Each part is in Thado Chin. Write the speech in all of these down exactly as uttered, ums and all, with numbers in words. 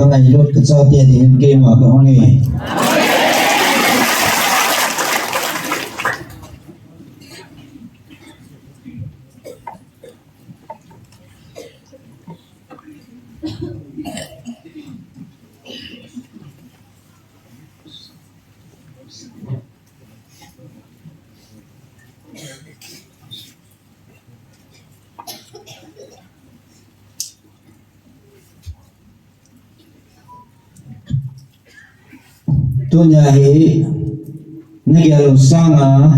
Ka ngailut ka chate dingin keima ka hong e. Tunia hi na gel u sanga,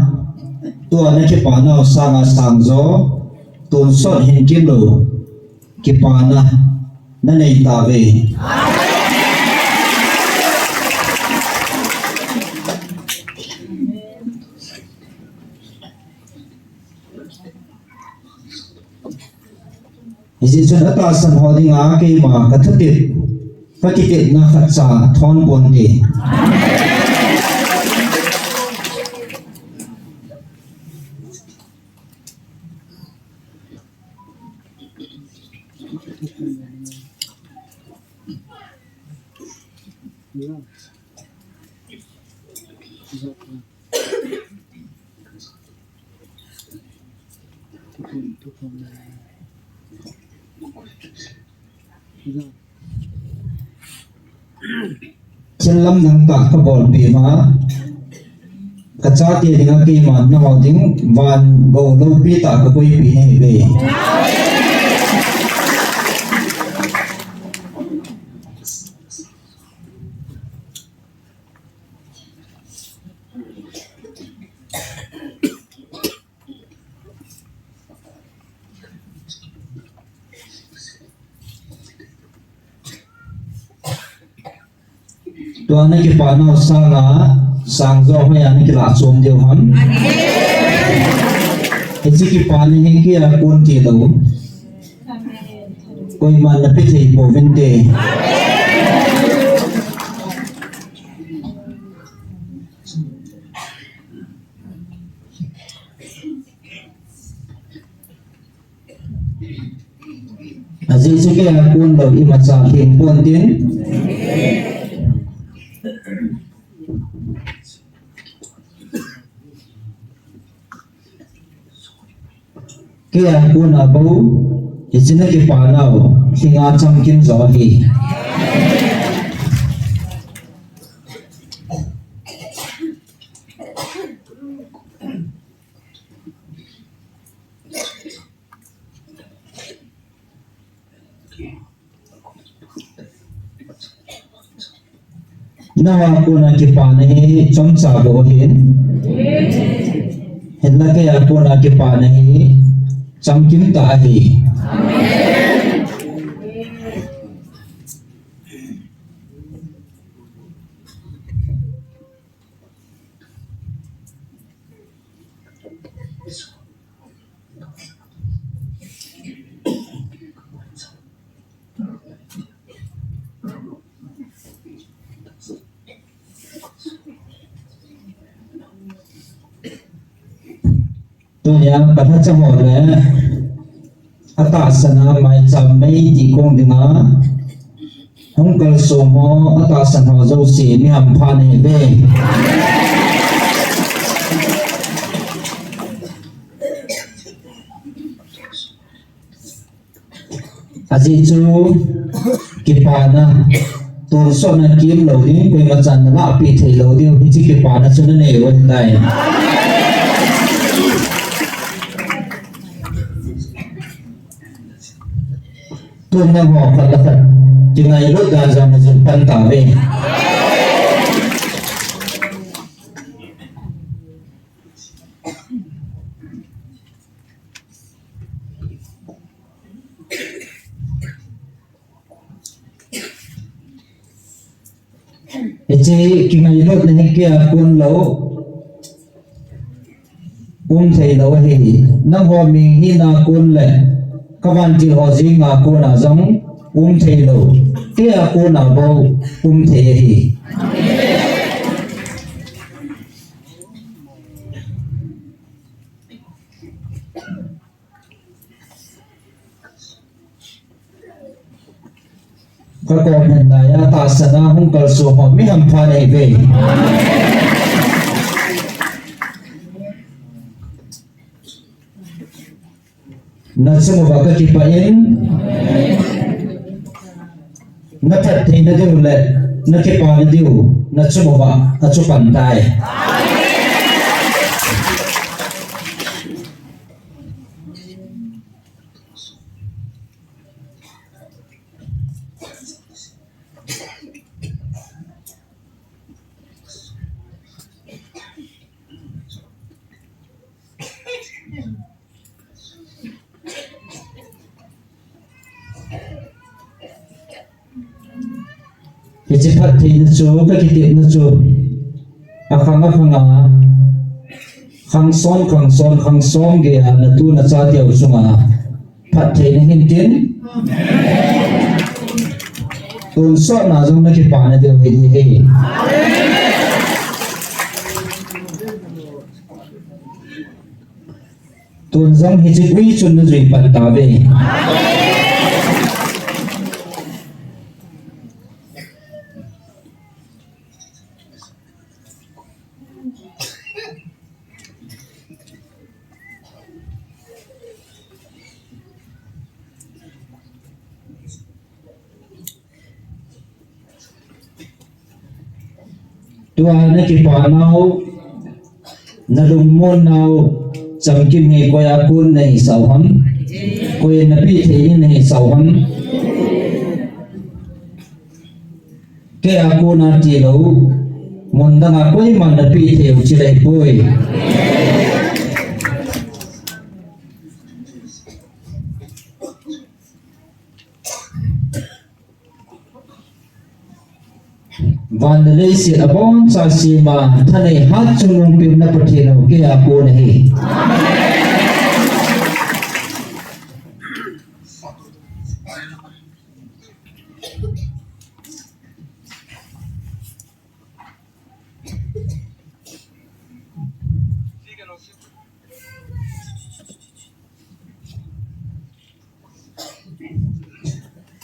tua na kipana u sanga sangjo, tonsot hin kimlou kipana na nei tauve. Hijeh chun atahsan ho dinga keima ka thutep, ka kitepna khatcha thon ponte. Thil lamdang tah ka bolpeh ma, ka chate dinga keiman nangho ding van gou loupi tah ka koipi nahiuve. Tua na kipana u sanga, sangjo hoiya na kilah chom diu ham? Hiche kipana hi kei a kon tilou, koiman na pe thei pouvinte. Ajeh chu kei a kon lou imacha lhing pontin. Kei a kon a bou, hiche na kipana u lhinga chamkim jo ahi. Nangho a kon a kipana hi chomcha bou ahin, hinla kei a kon a kipana hi chamkim tah ahi. Tunia ka lhacha ho le atahsan a maicham mei ti kong dinga hung kalsong ho, atahsan ho jouse mi hampha nahiuve. Ajeh chu kipana, tonsotna kimlou ding, koimachan na lahpeh theilou ding, hiche kipana chu na nei u ahitai. Tun nangho khat le khat kingailut dan jong na jin pan tauve. Hiche kingailutna hi kei a kon lou, um theilou ahi. Nangho mihina kon le ka vantil ho jinga kon a jong um theilou, kei a kon a bou um thei ahi. Ka kong hen laiya tahsan a hung kalson ho mi hampha nei ve. Na chung uva ka kipah in, na phattheina diu le na kipana diu na chung uva achupan tai. Hiche phattheina chu, ka kitepna chu, akhang akhang a, khang som, khang som, khang som gei a, natu nacha teu chunga phattheina hin tin, tonsot na jong na kipana diu hi ding ahi. Tun jong hiche gui chun na jui pan tauve. Tua na kipa nau, na lungmon nau, chamkim hi koi a kon na hisah u ham? Koi in na peh thei in na hisah u ham? Kei a kon a tilou, mun dang a koiman na peh thei u chu ahipoi. Van le leiset abonchan sema, thanei hatchungnung pen na Pathen u kei a kon ahi.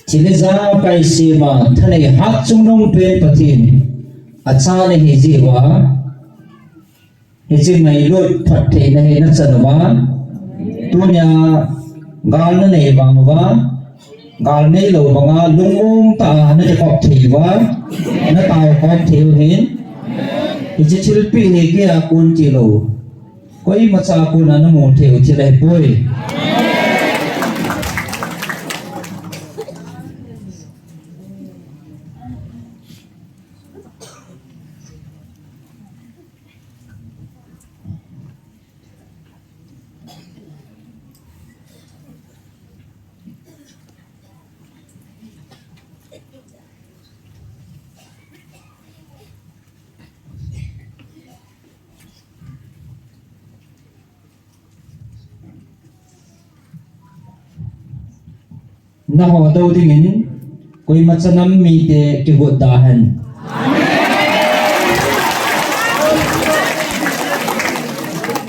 Thil ijakai sema, thanei hatchungnung pen Pathen acha na hi jeh uva, hiche ngailut phattheina hi na chan uva, tunia gal na nei vang uva, gal neilou banga lungmong tah a na kikhop thei uva, na taokhom thei u hin, hiche thilpeh hi kei a kon tilou, koimacha a kon a na mu thei u thil ahipoi. Nangho dou dingin koimacha nam mite kigot da hen.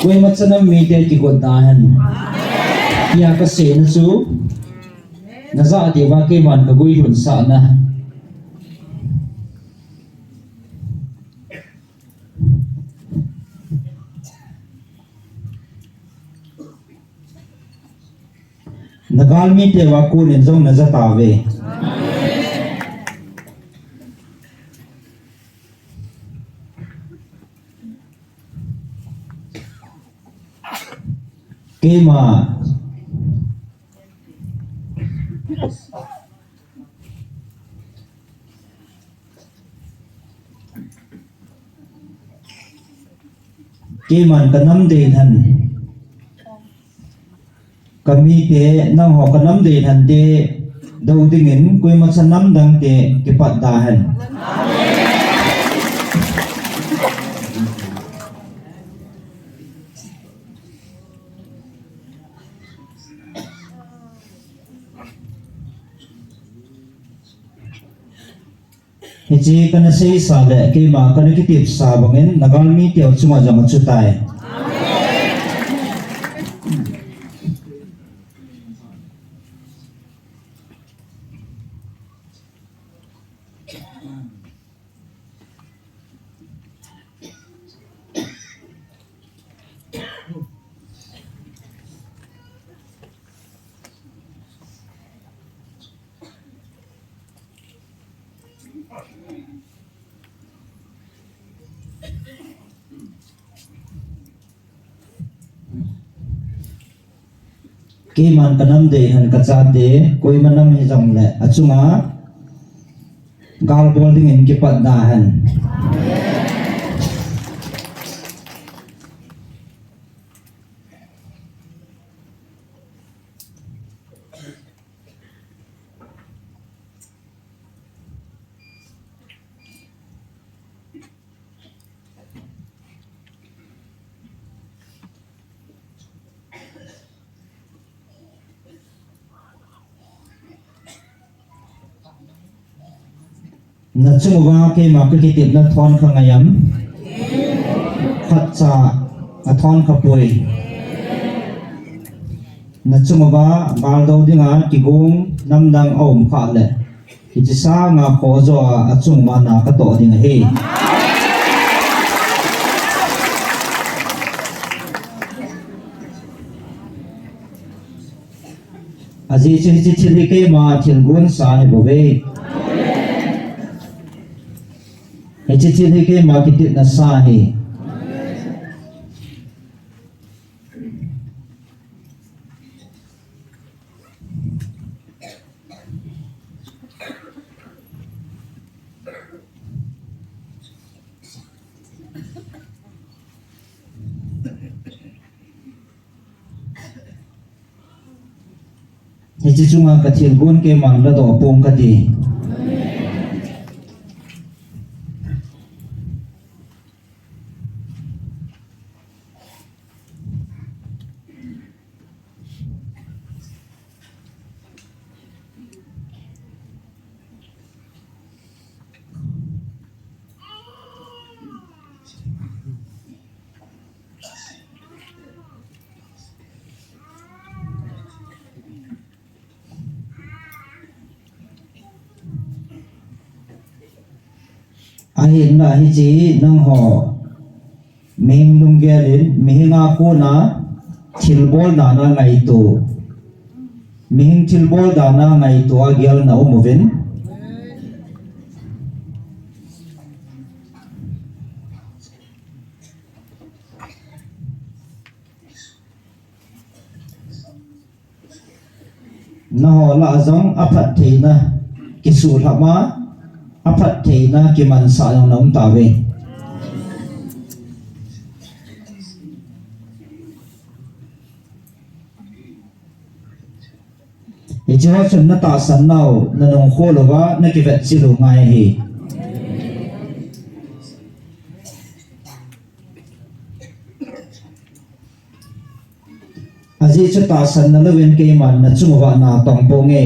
Koimacha nam mite kigot da hen. Tia kaseina chu, najah diuva keiman kaguilhunsahna. Nagalmite uva konin jong naja tauve. Keima Keiman kanam deilhen, kamite, nangho kanam deilhente dou dingin koimacha namdangte kipat da hen. Hiche kana seisa le keima kana kitepsa bangin Nagalmite chunga jong achutai. Keiman ka nam dei hen ka chate, koima nam hijongle, achunga gal bol dingin kipat da hen. Na chung uva keima ka kitepna thon kha ngai am? Khatcha a thon kha poi. Na chung uva gal do dinga kigong namdang a um kha le, hiche sanga khoh jo a, achung uva na ka toh ding ahi. Ajeh chu hiche thil hi keima thil gonsa ahi bouve. Hiche thil hi keima kitepna sa ahi. Hiche chunga ka thil gon keiman la doh pong kati. Ahinla hiche nangho mihing lunggel in, mihing a kona thilbol nana ngaito, mihing thilbol nana ngaito a gel na um uvin. Nangho lah a jong aphattheina kisuhlhap a, aphattheina kimansah jong na um tauve. Hiche ho chun na tahsan nau, na nungkhol uva, na kivetchil u ngai ahi. Ajeh chu tahsan na louvin keiman na chung uva na tong ponge.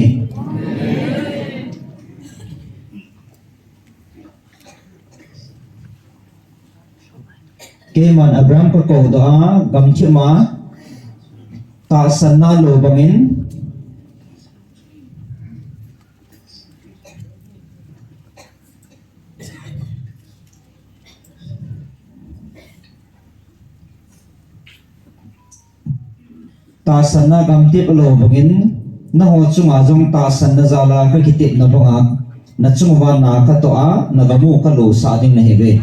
Keiman Abraham ka kou doh a, gamthip a, tahsan na lou bangin, tahsan na gamtep lou bangin, nangho chunga jong tahsan na jal a ka kitepna banga, na chung uva na ka toh a, na gamu ka losah ding nahiuve.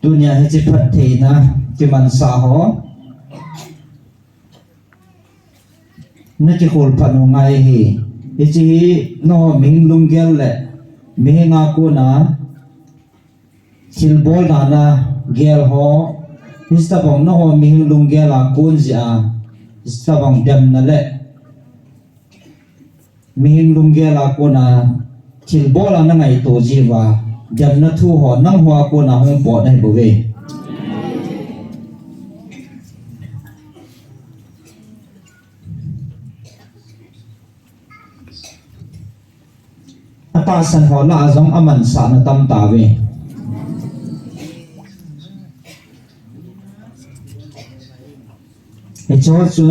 Tunia hiche phattheina kimansah ho, na kikholphat u ngai ahi. Hiche hi nangho mihing lunggel le Mihinga kona thilbol nana gel ho, hitabang naho mihing lunggel a kon jeh a, hitabang demna le mihing lunggel a kona thilbol a nangaito jiuva, demna thu ho nangho a kona hung pot nahi bouve. Atahsan ho lah a jong amansahna tam tauve. Hicheho chu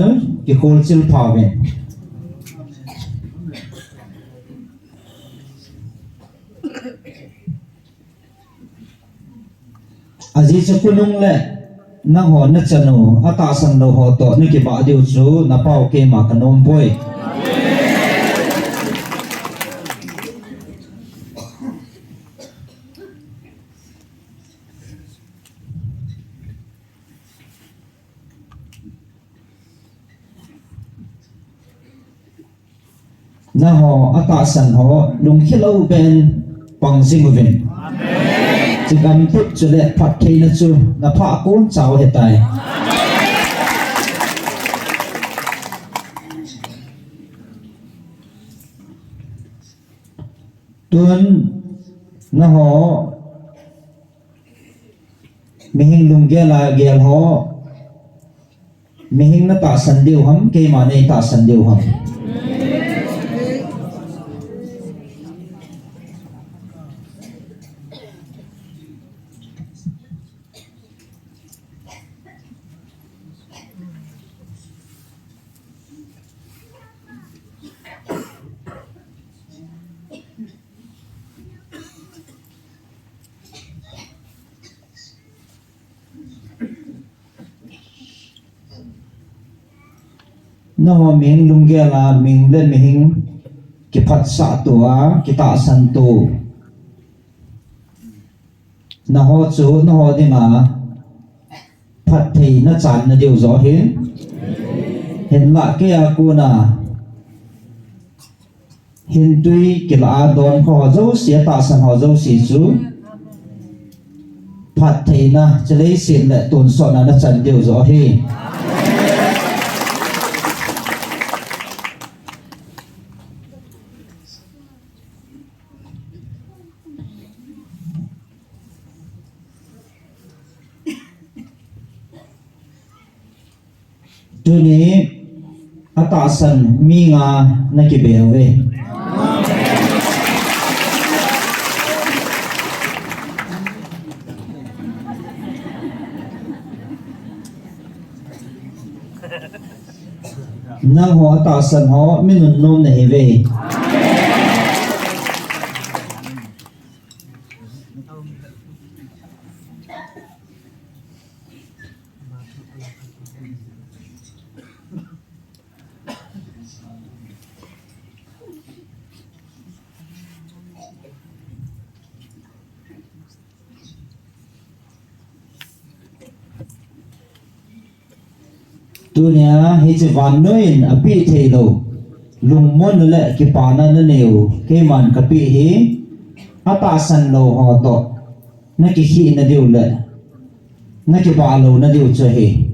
kikholchil phauvin. Ajeh chu khonung le nangho nachanu atahsan lou ho toh nakibah diu chu napao keima kanompoi. Naho atahsan ho lungkhelou beh in pang jing uvin. Chigam tup chule phattheina chu naphah kon chauve tai. Tun naho mihing lunggel a gel ho, mihing natahsan diu ham, keima neitahsan diu ham? Naho mihing lunggel a mihing le mihing kiphatsah tua, kitahsan tua. Naho chu, naho dinga phattheina channa diu joh ahi. Hinlah keia kona hintui kilah a don kho jouse, tahsan ho jouse chu phattheina, chileiset le tonsotna nachan diu joh ahi. Tuni atahsan mi nga nakibe uve. Nangho atahsan ho mi nunnom nahiuve. Tunia hiche vannoi in apeh theilou lungmonna le kipana naneiu keiman kapeh hi, atahsan lou ho toh nakikhen nadiu le nakibah lou nadiu chu ahi.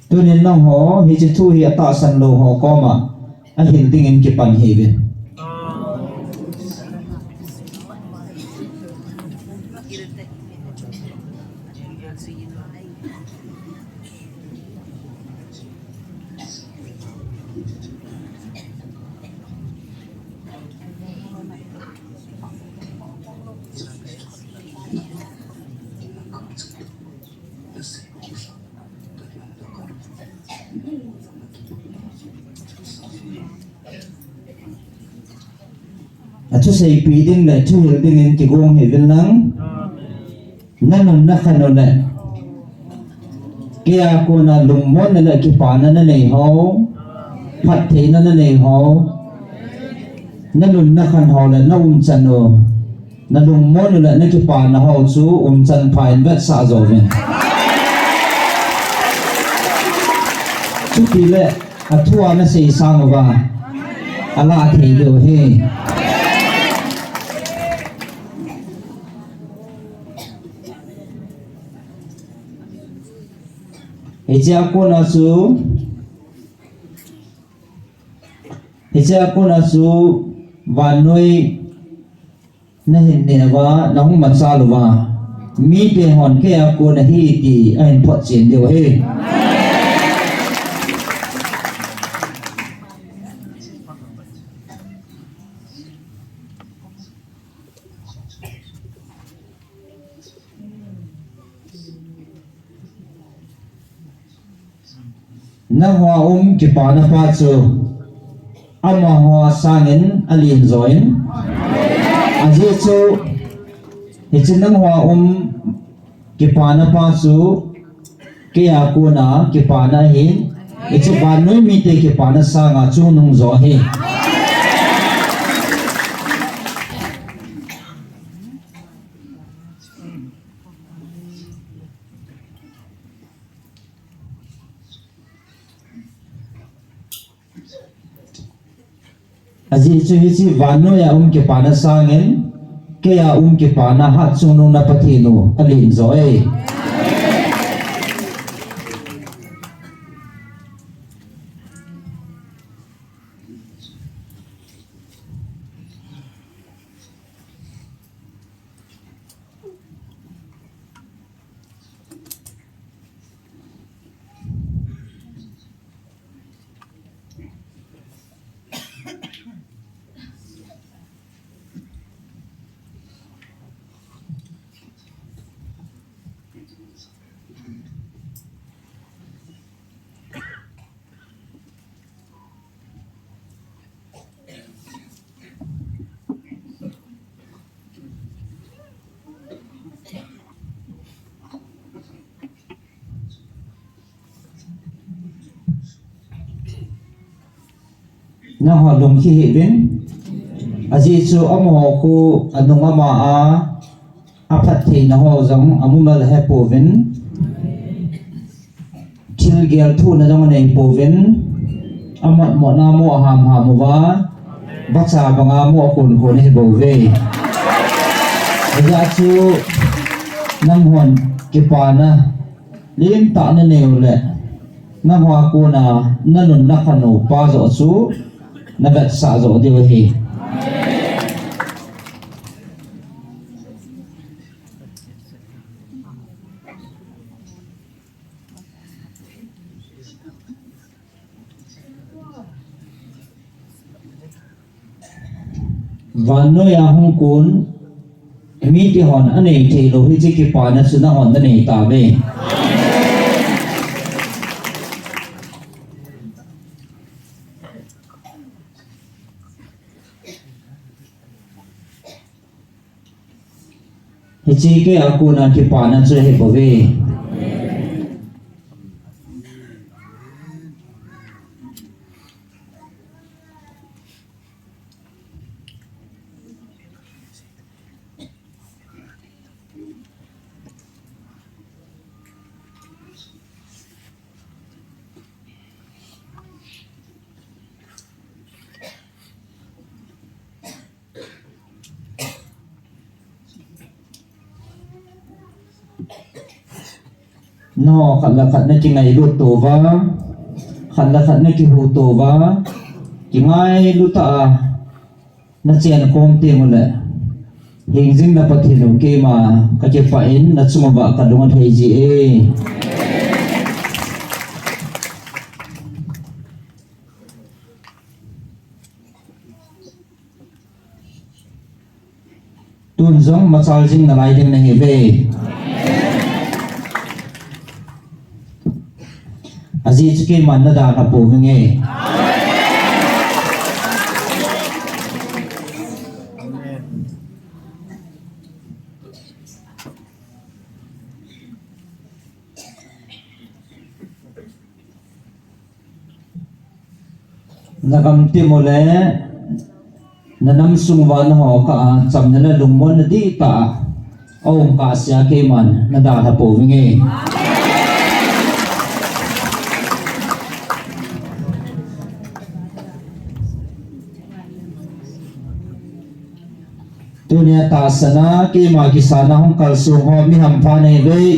Tunin nangho hiche thu hi atahsan lou ho koma ahil dingin kipan hiuvin. Athuseipeh ding le thuhil dingin kigong hiuvin lang. Nanun nakhan u le keia kona lungmonna le kipana nanei ho, phattheina nanei ho, nanun nakhan ho le naumchan u, nalungmon u le nakipana ho chu umchan pha in vetsah jouvin. Chutile athua nasei sang uva ala thei diu ahi. Hichea kona chu, hichea kona chu vannoi nahin neh uva, nahung machal uva, mite hon keia kona hi ti ahin photchen diu ahi. Nangho a um kipana pa chu amaho sangin alen join. Ajeh chu, hiche nangho a um kipana pa chu keia kona kipana ahin, hiche vannoi mite kipana sanga chungnung jo ahi. Ajeh chu hiche vannoiya um kipana sangin, keia um kipana hatchungnungna Pathen u alen jo e. Nangho lungkhi hih uvin. Ajeh chu amaho khu anung ama a, aphattheina ho jong amu mel hepouvin. Thilgel thuhna jong aneipouvin. Amotmona mo ahamham uva, vacha banga mo akhonkhon ahibouve. Hijeh chun nanghon kipana lentah nanei uleh, nangho a kona nanun nakhanu pa joh chu navetsah joh diu ahi. Vannoiya hung kon mite hon anei theilou hiche kipana chu nanghon nanei tauve. Hiche keia kona kipana chu ahibouve. Nangho khat le khat nakingailut touva, khat le khat nakihuh touva, kingailu tah a nachenkhom teng uleh, hingjing na Pathen u keima kakipah in, nachung uva kalung athei ji e. Tun jong machal jing nalai ding nahiuve. Ajeh chu keiman nadalha pouvinge. Nagamtim u le nanam sung uva nangho kah a chamna le lungmonna dihtah a aum kahsea keiman nadalha pouvinge. Tunia tahsan a keima kisana hung kalsong ho mi hampha nahiuve.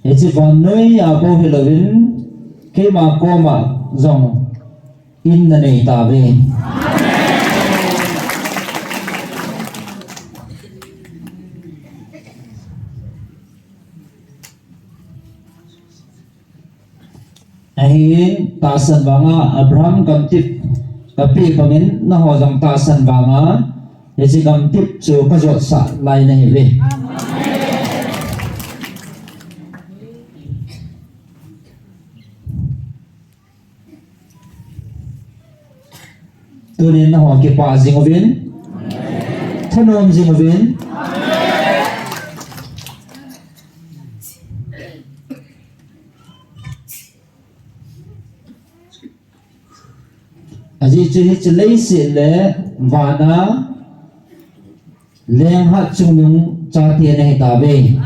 Hiche vannoi a bou hilouvin, keima koma jong in nanei tauve. Ahin tahsan vanga Abraham gamtip kapeh bangin nangho jong tahsan vanga hiche gamtip chu kajotsah lai nahiuve. Tunin nangho kipah jing uvin, thanom jing uvin. Ajeh chu hiche leiset le vana leng hatchungnung chate nahitauve.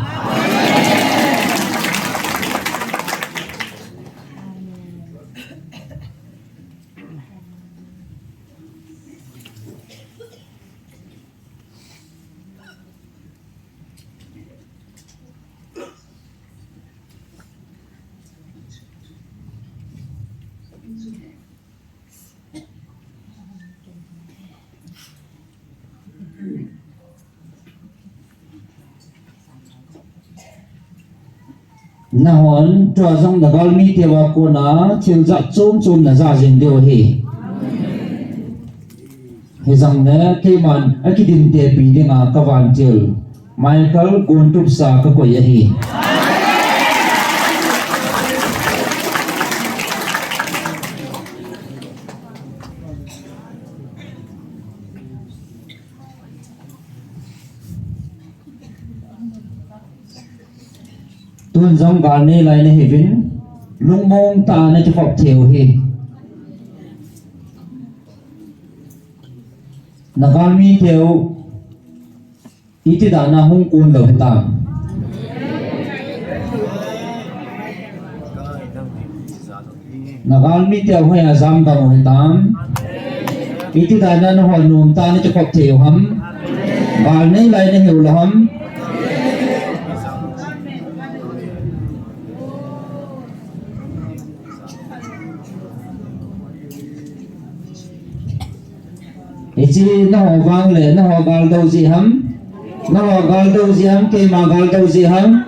Nanghon tua jong nagalmite uva kona thil jat chom chom najah jing diu ahi. Hijongle keiman akidintepi dinga kavantil Michael Gontupsa kakoi ahi. Tun jong gal nei lai nahiuvin, lungmong tah a nakikhop thei u ahi. Nagalmiteu iti dan a hung kon lou hitam? Nagalmiteu hoiya jamgang u hitam? Iti dan a nahon nomtah a nakikhop thei u ham? Gal nei lai nahiu lou ham? Hiche nangho vang le nangho gal dou jeh ham? Nangho gal dou jeh ham, keima gal dou jeh ham?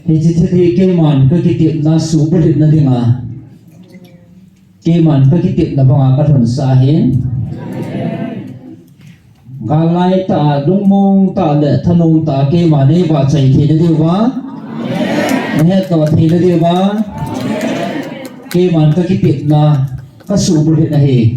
Hiche thil hi keiman kakitepna suhbulhitna dinga, keiman kakitepna banga kalhunsah ahin. Gal laitah a lungmong tah le thanom tah a keima neivahchoi theina diuva, nahettoh theina diuva, keiman kakitepna kasuhbulhit ahi.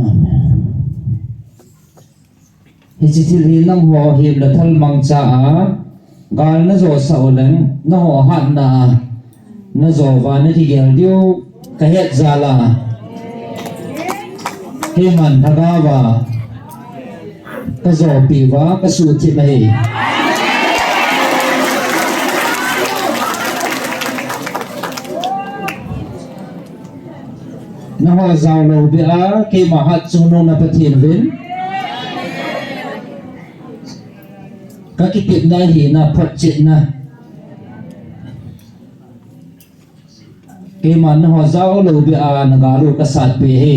Amen. Hiche thil hi nangho hemle thal mangcha a gal najosah uleng, nangho hatna a najouva nakigel diu kahet jal a, keiman lhagaova kajopeh uva kasuhthip ahi. Nangho jaolou beh a keima hatchungnung na Pathen uvin, kakitepna hina photchetna Keiman nangho jao lou beh a nagal u kasatpeh e.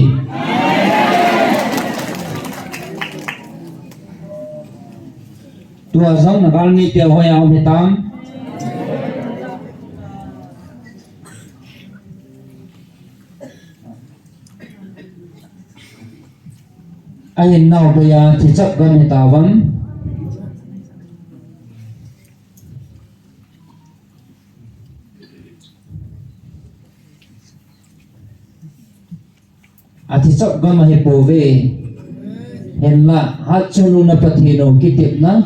Tua jong nagal mite hoiya um hitam. Ahinnau beiya thichap gam hitauvem. Athichap gam ahipouve. Hinla, hatchungnung na Pathen u kitepna,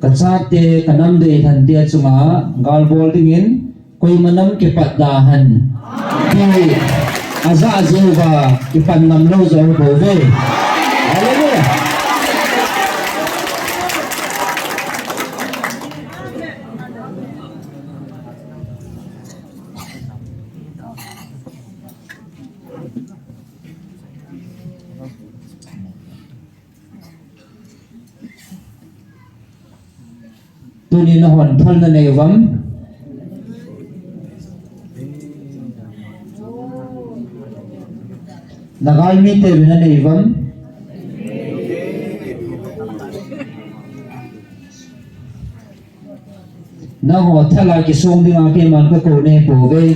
kachate, kanam deilhen te chunga gal bol dingin, koima nam kipat da hen. Ti ajah jeh uva kipan ngam lou jong bouve. Hallelujah. Tuni nahon thal nanei uvem? Nagal mite vin nanei uvem? Nangho thal a kisong dinga keiman kakou nahipouve.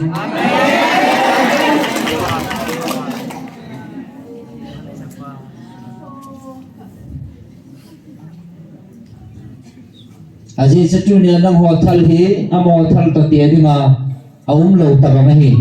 Ajeh chu tunia nangho thal hi amaho thal toh te dinga aum lou tabang ahi.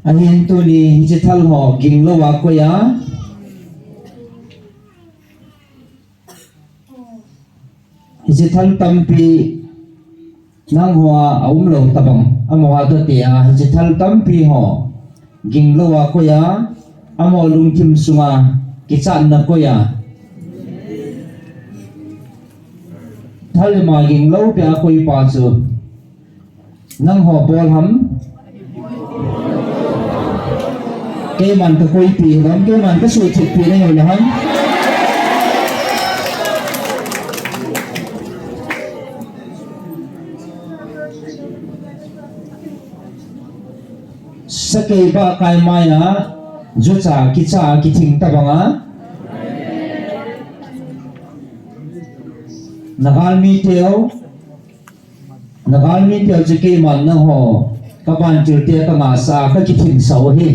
Ahin tuni hiche thal ho ging louva koi a. Hiche thal tampi nangho a aum lou tabang, amaho a toh te a, hiche thal tampi ho ging louva koi a, amaho lungthim sunga kichatna koi a. Thal ima ging lou beh a koi pa chu. Nangho bol ham? Keiman kakoipi ham, keiman kasuhthippi nahiu ham? Sakei bah kai mai a, jucha kicha kithing tabang a. Nagal mite u. Nagal mite u chu keiman nangho kavantil te kangahsah a kakithingsah u ahi.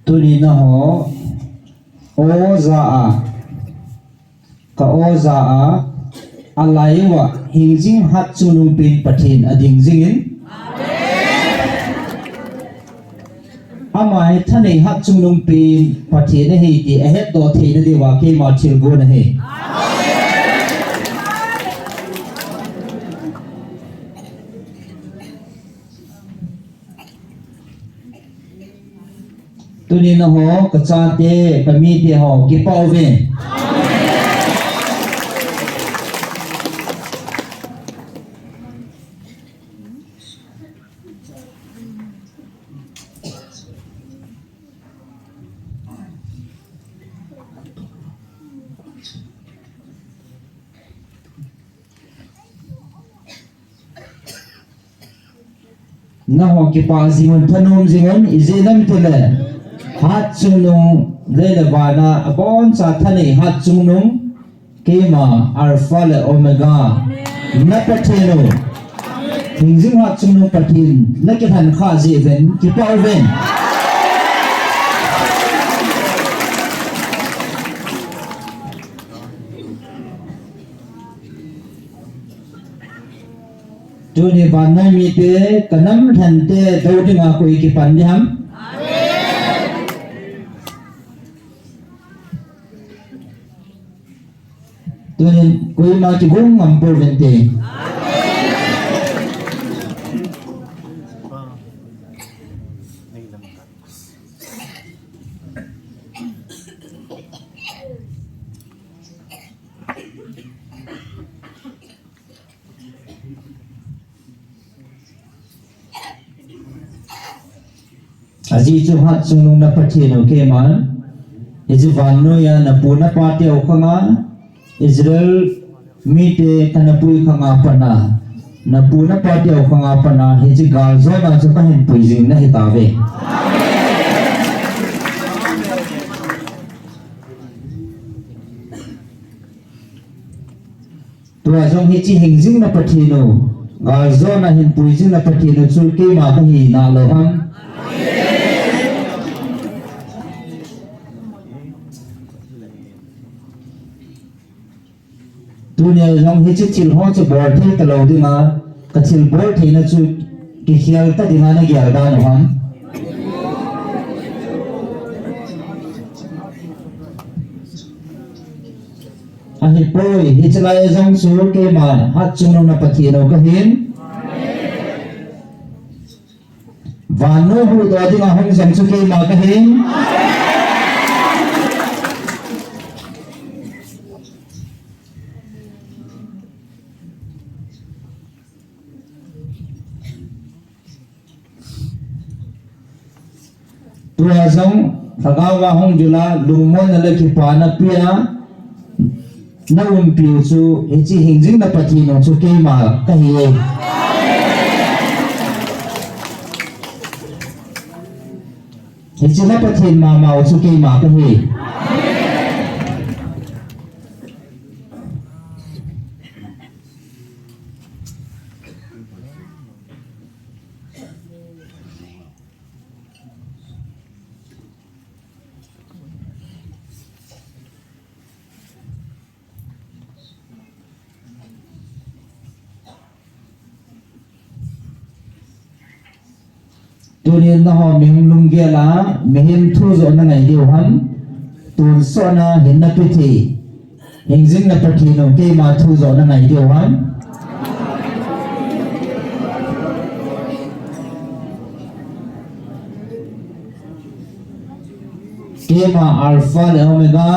Tuni nangho o ja a, ka o ja a, alai uva hingjing hatchungnung pen Pathen ading jingin. Ama hi thanei hatchungnung pen Pathen ahi ti ahetdoh theina diuva keima thilgon ahi. Tuni nangho, kachate, kamite ho, kipah uve. Nangho kipah jingun, thanom jingun, ijeh inem itile hatchungnung Lei le vana aboncha thanei hatchungnung, keima Alpha le Omega, na Pathen u, hingjing hatchungnung Pathen, na kilhen kha jeh uvin, kipah uvin. Tuni vannoi mite, ka nam lhante dou dinga koi kipan ding ham? Tunin koima kigong ngam pouvinte. Ajeh chu hatchungnung na Pathen u keiman, hiche vannoiya na pu na pa teu khanga, Israel mite ka na pui khanga pat a, na pu na pa teu khanga pat a, hiche galjona chu ka hin pui jing na hitauve. Tua jong hiche hingjing na Pathen u, galjona hin pui jing na Pathen u chu keima ka hi nalou ham? Tunia jong hiche thil ho chu bol thei talou dinga, ka thil bol theina chu kikhel ta dinga na gel dan u ham? Ahipoi, hiche lai jong chu keima hatchungnung na Pathen u ka hin. Vannoi huhdoh dinga hung jong chu keima ka hin. Tua jong lhagao a hung jula lungmonna le kipana pia na umpiu chu hiche hingjing na Pathen u chu keima ka hi e. Hiche na Pathen mama u chu keima ka hi. Tunin nangho mihing lunggel a, mihem thu joh na ngai diu ham, tonsot na hinna pe thei hingjing na Pathen u keima thu joh na ngai diu ham? Keima Alpha le Omega.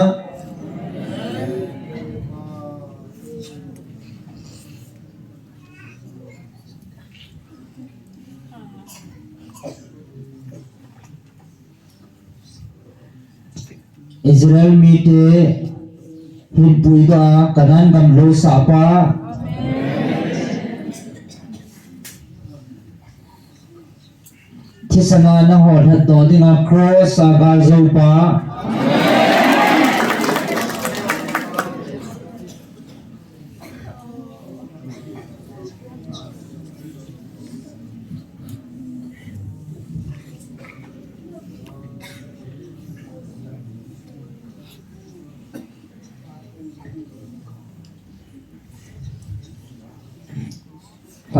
Israel mite hin puidoh a Canaan gam lousah pa. Thisan a nangho lhatdoh dinga cross a galjou pa.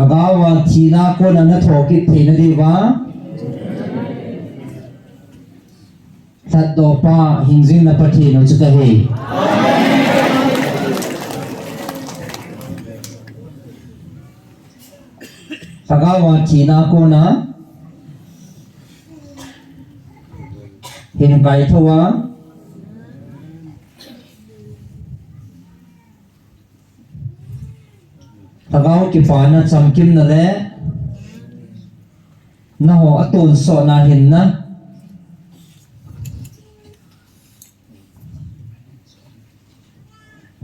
Lhagao a thina kona na thokit theina diuva lhatdoh pa hingjing na Pathen u chu ka hi. Lhagao a thina kona hin kaithou a, Lhagao kipana chamkimna le nangho atonsotna hinna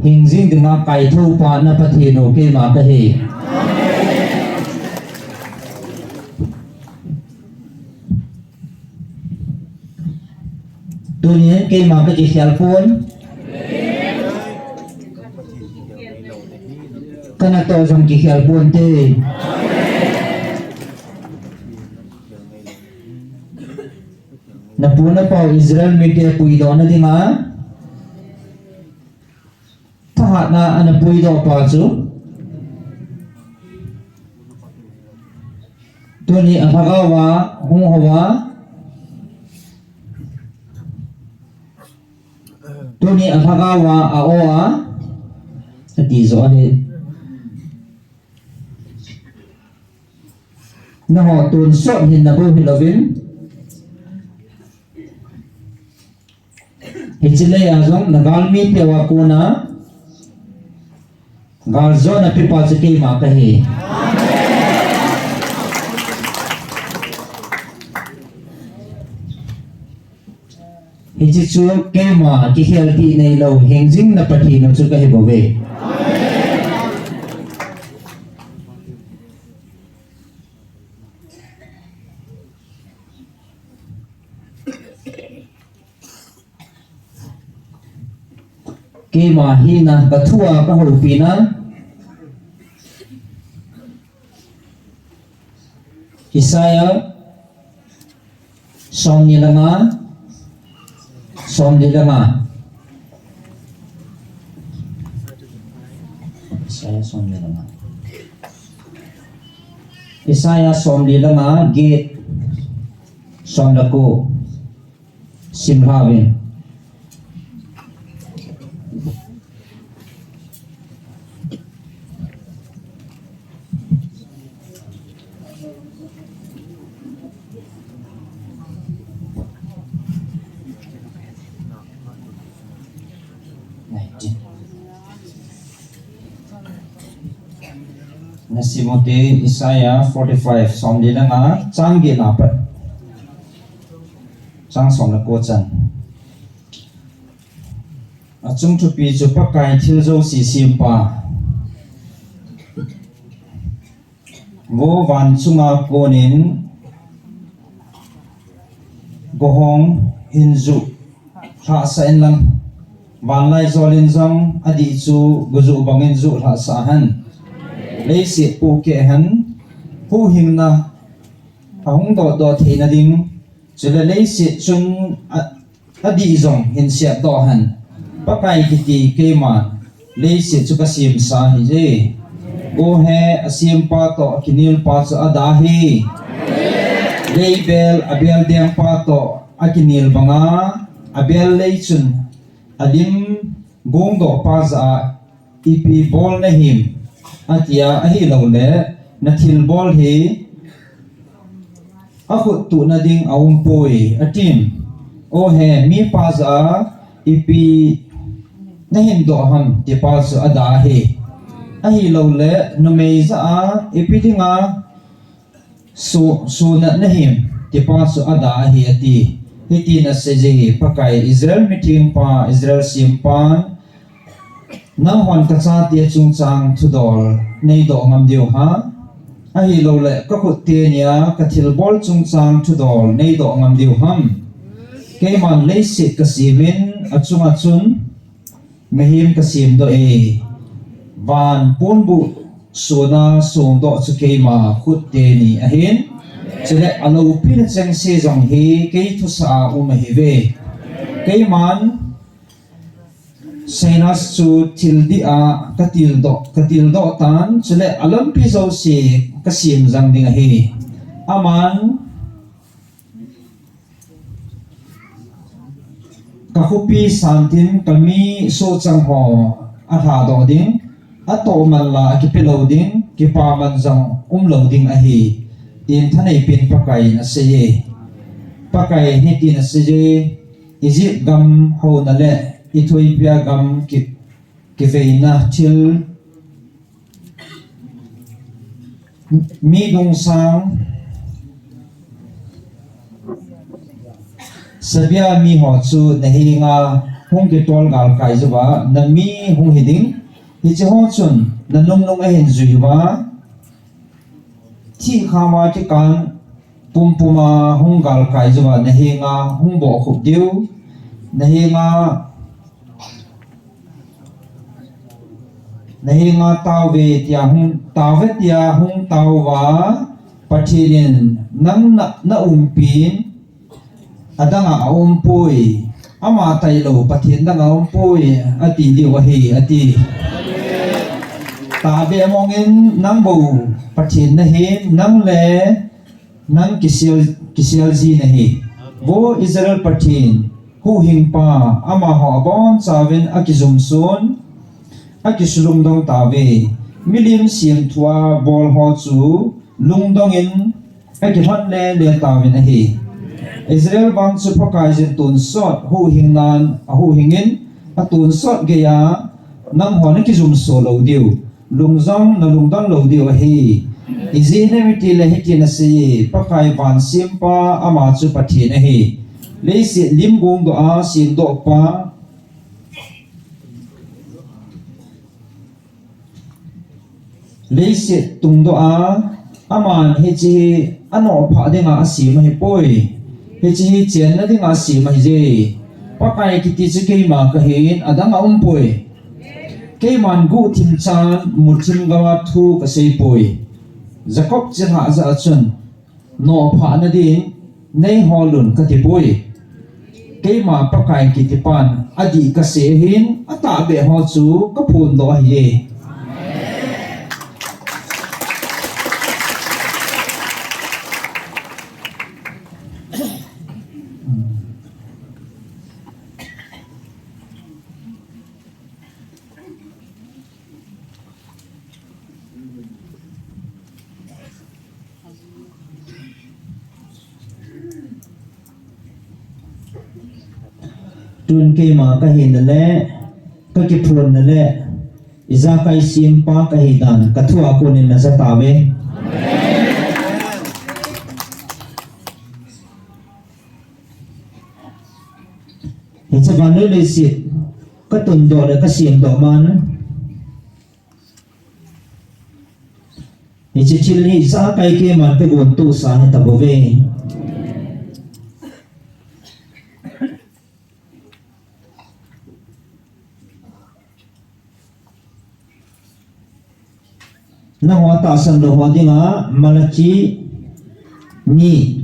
hingjing dinga kaithou pa na Pathen u keima ka hi. Tunin Keima kakikhel pon. Kana toh jong kikhel ponte. Napu napau Israel mite puidoh nadinga thahatna ana puidoh pa chu tuni a lhagao a hung hou a, tuni a lhagao a a-o a, ati jo ahi. Nangho tonsot hinna bou hilouvin, hiche lei a jong nagalmi teu a kona galjona pepa chu keima kahi. Hiche chu keima kikhel tih neilou, hingjing na Pathen u chu kahi bouve. Keima hina kathua kahoupina Isaiah somni le nga, somni le nga. Isaiah somni le nga. Isaiah somni le nga, get som le ko. Sim lhauvin. Nasim u hite Isaiah forty-five, somli le nga, chang get na pat chang som le ko chan. Achung thupi chu Pakai thil jouse sempa. Vo van chunga konin gohong hin ju lhahsah in lang, vanlaijol in jong adih chu gojuh bangin ju lhahsah hen. Leiset pohkeh hen, huhhingna ahung dotdoh theina ding, chule leiset chun a, adih jong hin sepdoh hen. Pakai kiti keiman leiset chu kasemsa ahije. Gohe asempa toh akinelpa chu ada ahi. Leibel abel dengpa toh akinel banga abel lei chun alim gongdohpa jah a ipi bol nahim, atia, ahilouleh nathilbol hi akhut tuhna ding aumpoi, atin. Ohe, mipa jah a ipi nahin doh ham, tipa chu ada ahi. Ahilouleh numei jah a ipi dinga su, sunat nahim, tipa chu ada ahi, ati. Hitin aseiye, Pakai Israel mithengpa, Israel sempan, nanghon kachate chungchang thudol neidoh ngam diu ham? Ahilouleh kakhut tenia kathilbol chungchang thudol neidoh ngam diu ham? Keiman leiset kasemin achunga chun mihem kasemdoh e. Van ponbuh sona songdoh chu keima khut teni ahin, chule aloupina chengse jong hi kei thusah a um ahiuve. Keiman Sainas chu thil dih a katildoh, katildoh tan, chule alampi jouse kasem jang ding ahi. Aman kakhopi santin kami sohchang ho alhadoh ding, atoh manla akipelou ding, kipaman jong umlou ding ahi, tin thaneipin Pakaiyin aseiye. Pakaiyin hitin aseiye, Egypt gam houna le Ethiopia gam ki, kiveina thil mi dungsang sabia miho chu nahenga hung kitol galkai jouva nami hung hiding. Hicheho chun nanungnung ahin juiuva, thihkhama kikang pumpuma hung galkai jouva nahenga hung bohkhup diu. Nahenga, nahenga taove tia hung, taove tia hung taova, Pathen in nang na, na umpin, adanga aumpoi, ama tailou Pathen danga aumpoi, ati diu ahi, ati. Tabe mongin nang bou Pathen nahin, nang le nang kisel, kisel ji nahi. Vo Israel Pathen, huhhingpa, amaho abonchauvin akijumson, akisulungdong tauve. Milim semthua bol ho chu lungdongin akilhon lele tauvin ahi. Israel vang chu Pakaiyin tonsot huhhingnan ahuhhingin, atonsot geiya nangho nakijumso lou diu, lung jong nalungdon lou diu ahi. Ijeh inem itile hitin asei, Pakai vansempa ama chu Pathen ahi. Leiset lim gongdoh a semdohpa, leiset tungdoh a, aman hiche hi anoh phah dinga asem ahipoi. Hiche hi chenna dinga asem ahije. Pakai kiti chu keima kahin, adang aumpoi. Keiman guhthim chan muthim gama thu kaseipoi. Jacob chilhah jah a chun, nohphahna din neiholun katipoi. Keima Pakai kitipan adih kasei ahin, atahbeh ho chu kaphondoh ahiye. Tun keima kahina le, kakiphonna le, ijakai sempa kahidan, kathua konin najah tauve. Hiche vannoi leiset katundoh le kasemdoh man, hiche thil hi ijakai keiman kagontohsa ahitabouve. Nangho tahsan lou ho dinga Malachi ni,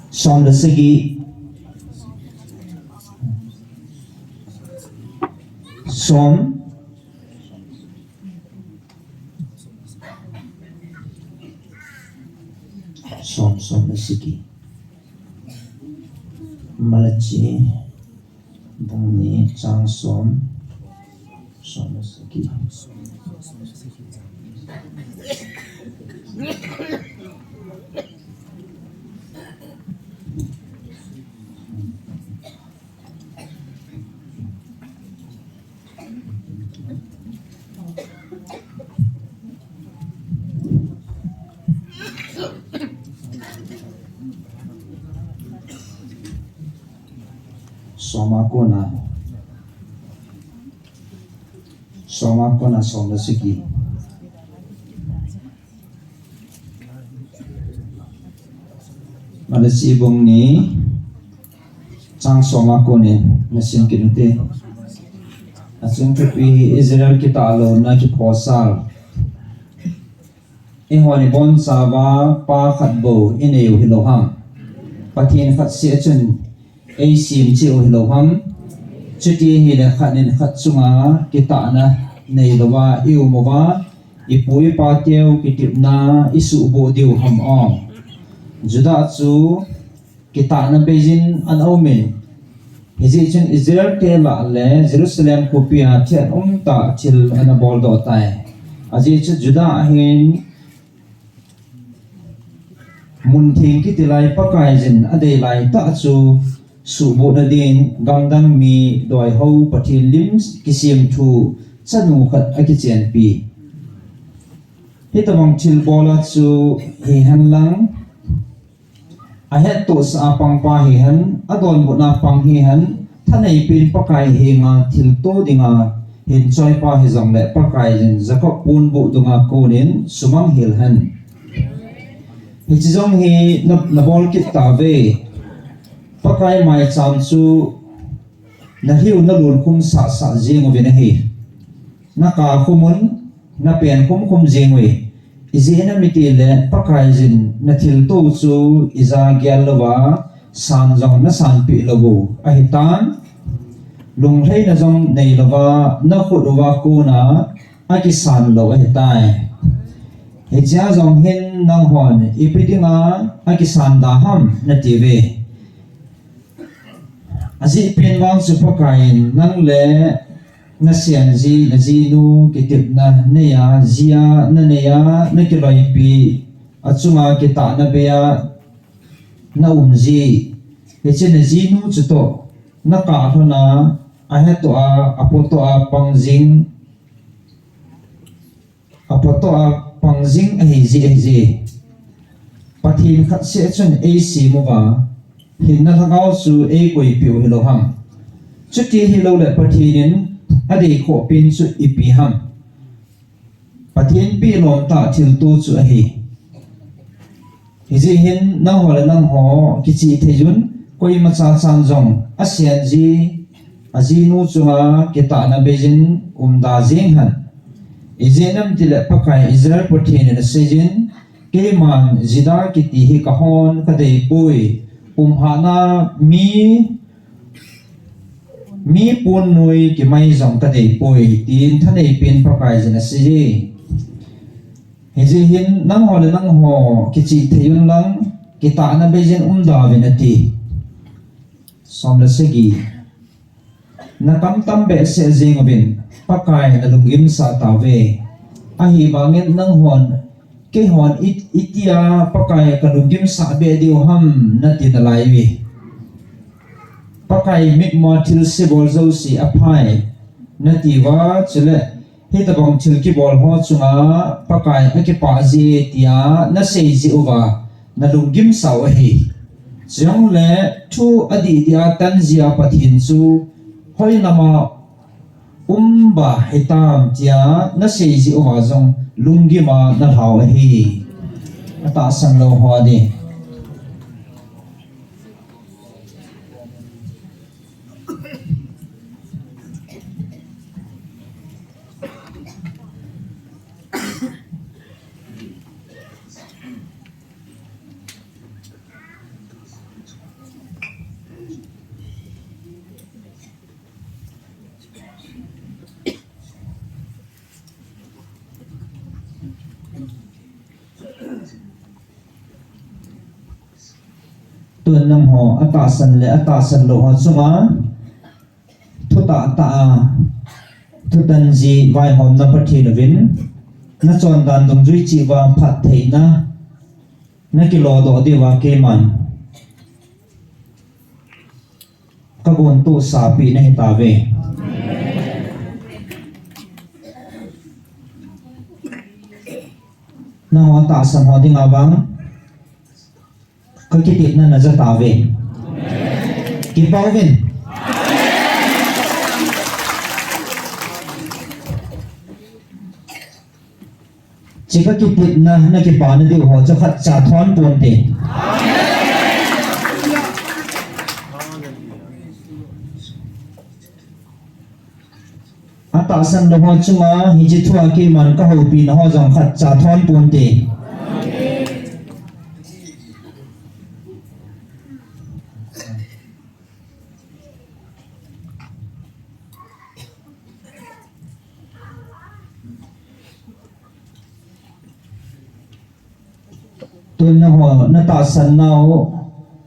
som le sagi, som, som, som le sagi. Malachi bung ni chang som, som le sagi. Som a kona, som a kona som le sagi. Malachi bung ni chang som a konin nasim kit ute. Achung thupi hi Israel kitahlouna kiphosal. Eihon ibonchauva pa khat bou inei u hilou ham? Pathen khat seh chun eisem cheh u hilou ham? Chuti ahile khat in khat chunga kitahna neilouva i um uva, ipu ipa teu kitepna isuhboh diu ham o? Judah chu kitahna beijin ana umin, hijeh chun Israel te lah le Jerusalem khopia thil umtah thil ana boldoh tai. Ajeh chu Judah ahin, mun theng kiti lai Pakaiyin adei laitah chu suhbohna din gamdang mi doiho Pathen lim kisemthu chanu khat akichenpi. Hitobang thilbol a chu hihen lang, ahettohsah a pangpa hihen, adonbutna pang hihen, thaneipen Pakai henga thilto dinga hin choipa hijongle Pakaiyin Jacob ponbuh dunga konin sumang hel hen. Hiche jong hi na, nabol kit tauve. Pakai maicham chu nalhiu nalun khum sahsah jing uvin ahi. Naka khum un, napen khum khum jing uve. Ijeh inem itile Pakaiyin nathilto chu ija gel louva san jong nasanpeh lou u ahitan. Lunglhaina jong nei louva nakhut uva kona akisan lou ahitai. Hichea jong hin nanghon ipi dinga akisan da ham natiuve. Ajeh pen vang chu Pakaiyin nang le nasenji, najinu kitepna neiya, jia naneiya, nakiloipi, achunga kitahna beiya naumji, hiche najinu chutoh nakah lhona, ahetoh a, apotoh a pang jing, apotoh a pang jing ahijeh ahije. Pathen khatseh chun eisem uva, hinna lhagao chu eikoipeh u hilou ham? Chuti hiloule Pathen in adeikhoh pen chu ipi ham? Pathen peh lom tah thilto chu ahi. Hijeh hin nangho le nangho kichih theiyun, koimacha chan jong asenji, ajinu chunga kitahna beiyin umda jeng hen. Ijeh inem itile Pakai Israel Pathen in aseijin, keiman Juda kiti hi kahon kadeipoi, umhatna mi, mi pon noi kimai jong kadeipoi, tin thaneipen Pakaiyin aseiye. Hijeh hin nangho le nangho kichih theiyun lang, kitahna beiyin umda uvin ati. Som le sagi. Nakam tam behseh jeng uvin, Pakai nalunggimsah tauve. Ahivangin nanghon, keihon it-, itia Pakai kalunggimsah beh diu ham nati nalaiuve. Pakai mitmua thilse bol jouse aphai natiuva, chule hitobang thil kibol ho chunga Pakai akipah ji tia naseiji uva, nalunggimsah u ahi. Chujongle thu adih dia tanjia Pathen chu hoilama umba hitam tia naseiji uva jong lunggima nalhau ahi. Atahsan lou ho adin. Tun nangho atahsan le atahsan lou ho chunga thutah tah a thutanji vaihomna Pathen uvin, nachondan dungjui cheh uva phattheina nakilodoh diuva keiman kagontohsahpeh nahitauve. Nangho tahsan ho dinga vang kakitepna najatauve. Kipauvin. Hiche kakitepna nakipana diu ho chu khatcha thon ponte. Atahsan lou ho chunga hiche thua keiman kahoupina ho jong khatcha thon ponte. Tun nangho natahsan nau,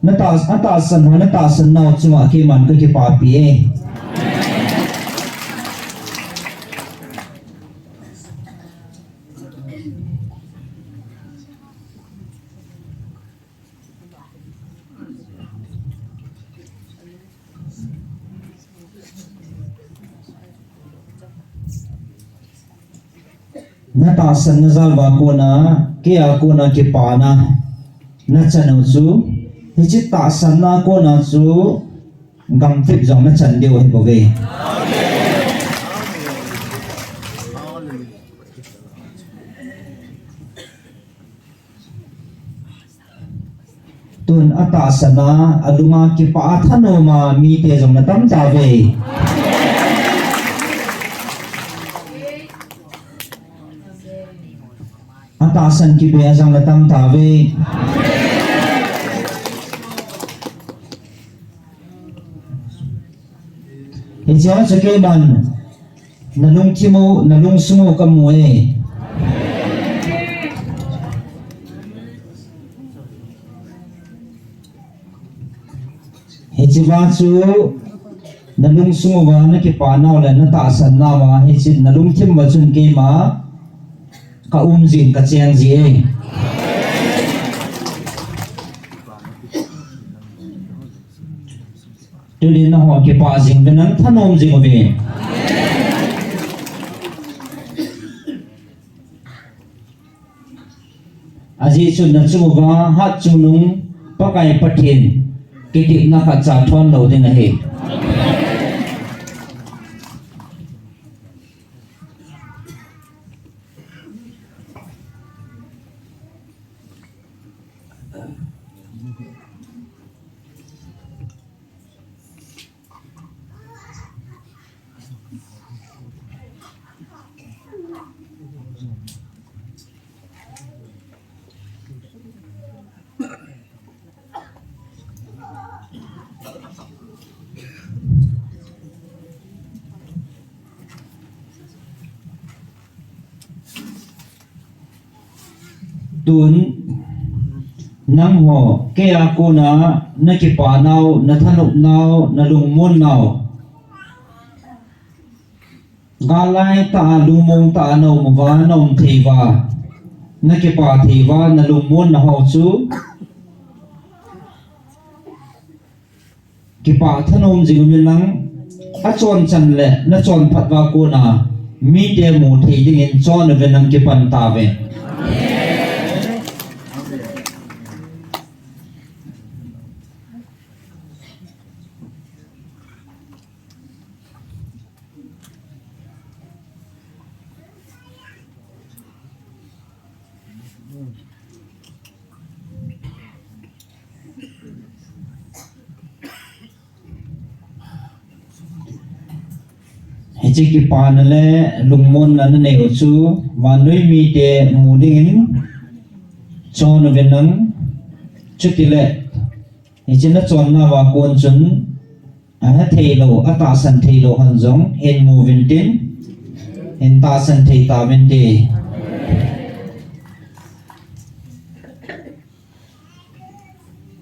natah-, atahsan ho natahsan nau chunga keiman kakipapi e. Natahsan na jal uva kona, keia kona kipana nachan u chu, hiche tahsanna kona chu gamtep jong nachan diu ahi bouve. Tu Atahsan a, alunga kipah a thanom a mite jong natam tauve. Atahsan kibe a jong natam tauve. Hiche a chu keiman nalungthim u, nalungsung u kamu e. Hiche va chu nalungsung uva nakipah nau le natahsan nau a, hiche nalungthim uva chun keima kaum jing kacheng ji e. Tuni nahon kipah jing uvin lang thanom jing uvin. Ajeh chu nachung uva hatchungnung Pakai Pathen kitepna khatcha thon lou ding ahi. Tun nangho keia kona nakipah nau, nathanop nau, nalungmon nau, gal laitah a lungmong tah a naum uva, naum thei uva, nakipah thei uva, nalungmon nau ho chu kipah thanom jing uvin lang, achonchan le nachon phat uva kona mite mu thei dingin chon uvin lang kipan tauve. Hiche kipana le lungmonna nanei u chu vannoi mite mu dingin chon uvin lang, chutile hiche nachonna uva kon chun ahe thei lou, atahsan thei lou hon jong hin mu uvin tin, hin tahsan thei tauvin te.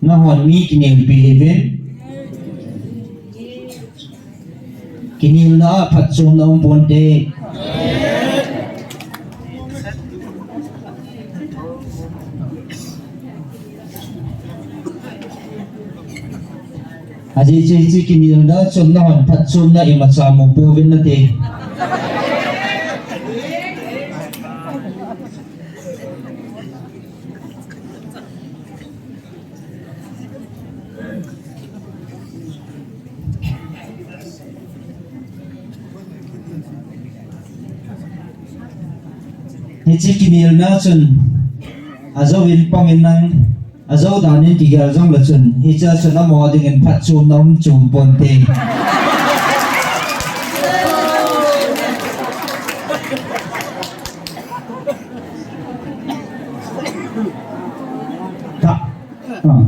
Nahon mi kinelpi hih uvin. Kinelna a phatchomna um ponte. Ajeh chu hiche kinelna chun nahon phatchomna imacha mu pouvin nate. Hiche kinelna chun ajouvin pangin lang, ajou danin kigel jongle chun, hichea chun amaho dingin phatchomna um chom ponte. Ta. Ah.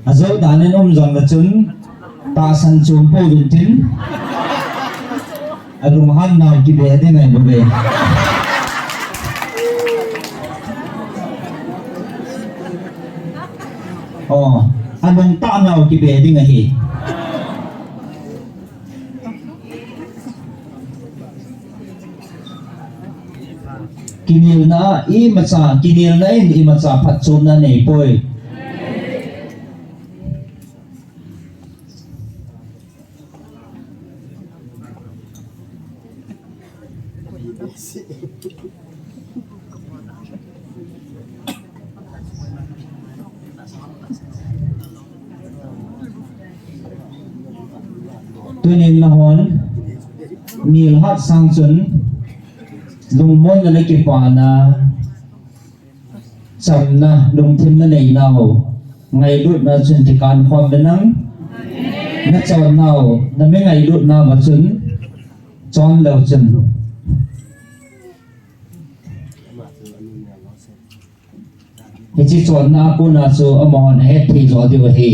Ajou danin um jongle chun tahsan chom pouvin tin. Alunghan nau kibe ding ahi bou ve. Oh, alungtah nau kibe ding ahi. Kinelna imacha, kinelna in imacha phatchomna nei poi. Tunin nahon nilhah sang chun lungmonna le kipana Chamna, lungthim na neinau ngailutna chun kikan khom le nang. Na chonnau, na mi ngailutna va chun chon leu chun. Hiche chonna a kona chu amahon ahet thei jo diu ahi.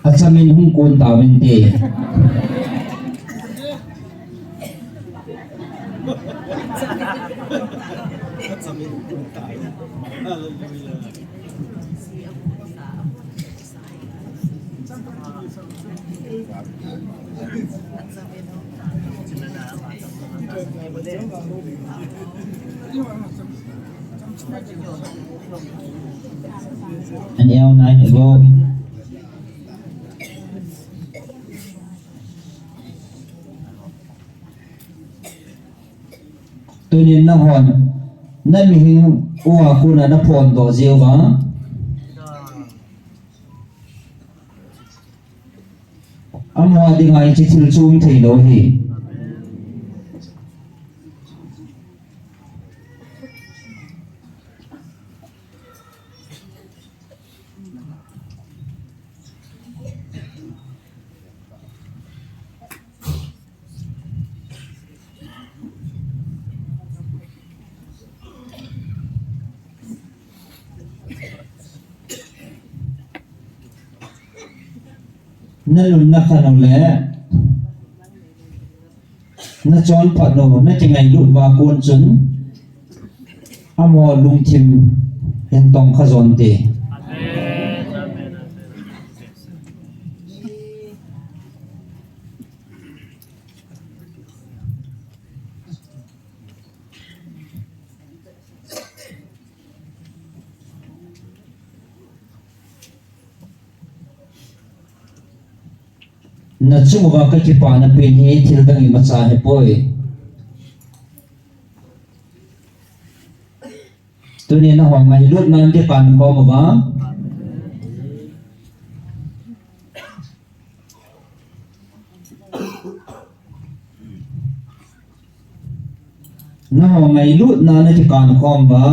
Achamin hung kon tauvinte. Aneo nai ago. Tunin nanghon, na mihing uva kona na phondoh jeh uva, amaho dinga hiche thil chu um thei lou ahi. Na lung na khan u le, na chonphat u, na kingailut uva kon chun, amaho lungthim hin tong kha jonte. Na chung uva ka kipana pen hi thil dang imacha ahipoi. Tuni nahung ngailutna in kikan khom uva, nahung ngailutna in kikan khom uva,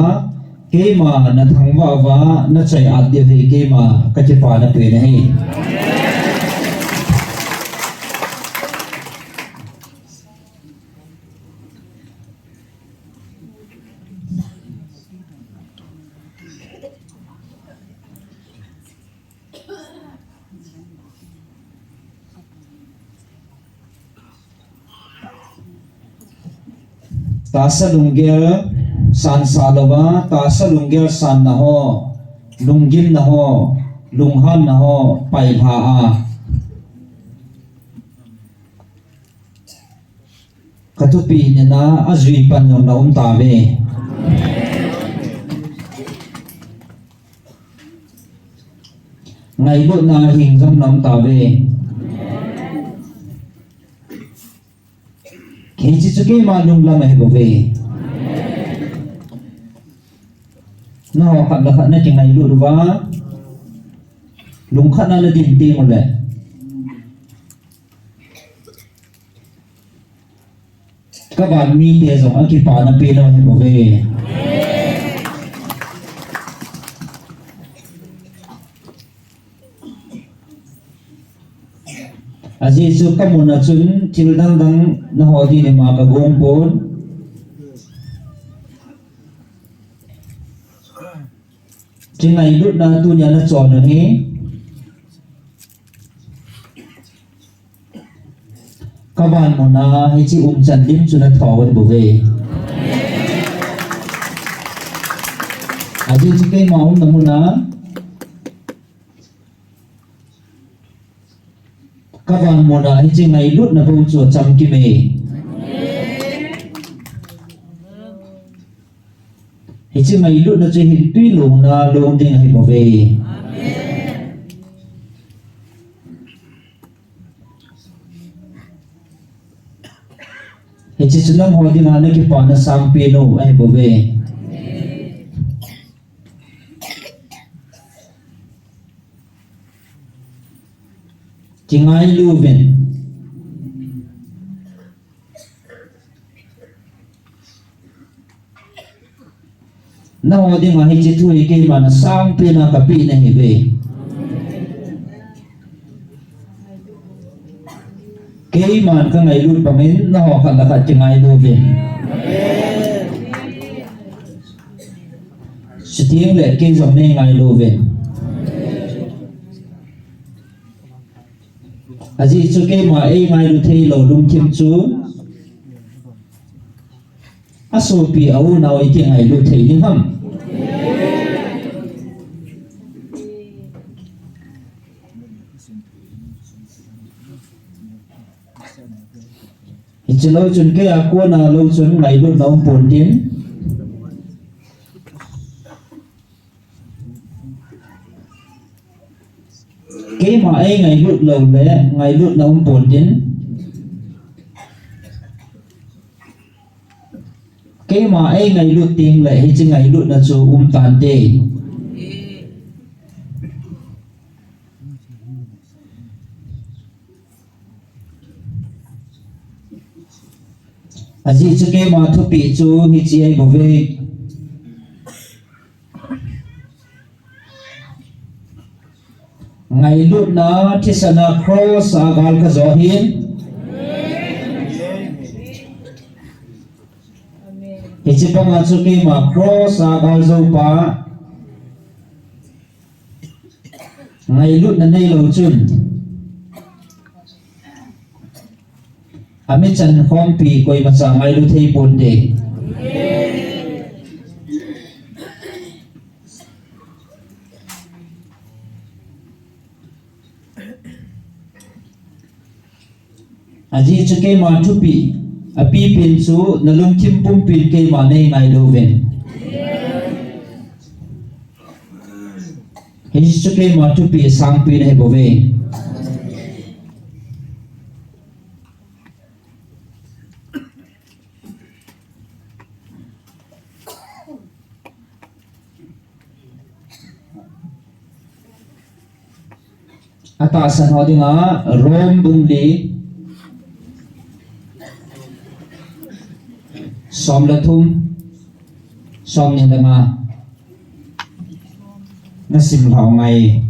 keima na thangvah uva, na choi-at diu hi keima ka kipana pen ahi. Tahsa lunggel sansah louva, tahsa lunggel sanna ho, lunggimna ho, lunghanna ho pailha a, ka thupi nena ajui pan jong na um tauve. Ngailutna hing jong na um tauve. Hiche chu keima lunglam ahibouve. Nangho khat le khat na kingailut uva, lungkhat na na din teng uleh, ka van mite jong akipana pen u ahibouve. Ajeh chu ka muna chun thil dang dang naho din ima ka gong pon. Kingailutna tunia na chon u hi, ka van muna hiche umchan lim chu na thou ahibouve. Ajeh chu keima umna muna, ka van muna hiche ngailutna bou chu achamkim e. Hiche ngailutna chu hin tui longna long ding ahibouve. Hiche chu nangho dinga na kipana sangpen u ahibouve. Kingailu uvin. Nangho dinga hiche thu hi keiman asangpen a kapeh nahiuve. Keiman kangailut bangin nangho khat le khat kingailu uvin. Chuteng le kei jong neingailu uvin. Ajeh chu keima eingailu theilou lungthim chu asopi a unau iti ngailu thei ding ham? Hiche lou chun kei a kona lou chun ngailutna um pontin. Keima eingailut lou le ngailutna um pontin. Keima eingailut teng le hiche ngailutna chu um tante. Ajeh chu keima thupeh chu hiche ahibouve. Ngailutna thisan a cross a gal kajo ahin. Hiche panga chu keima cross a gal jou pa. Ngailutna neilou chun amichan khompi koimacha ngailu thei ponte. Ajeh chu keima thupeh apipen chu nalungthim pumpin keima neingailu uvin. Hiche chu keima thupeh asangpen ahibouve. Atahsan ho dinga Rom bung li, som le thum, som ni le nga. Nasim lhau ngai.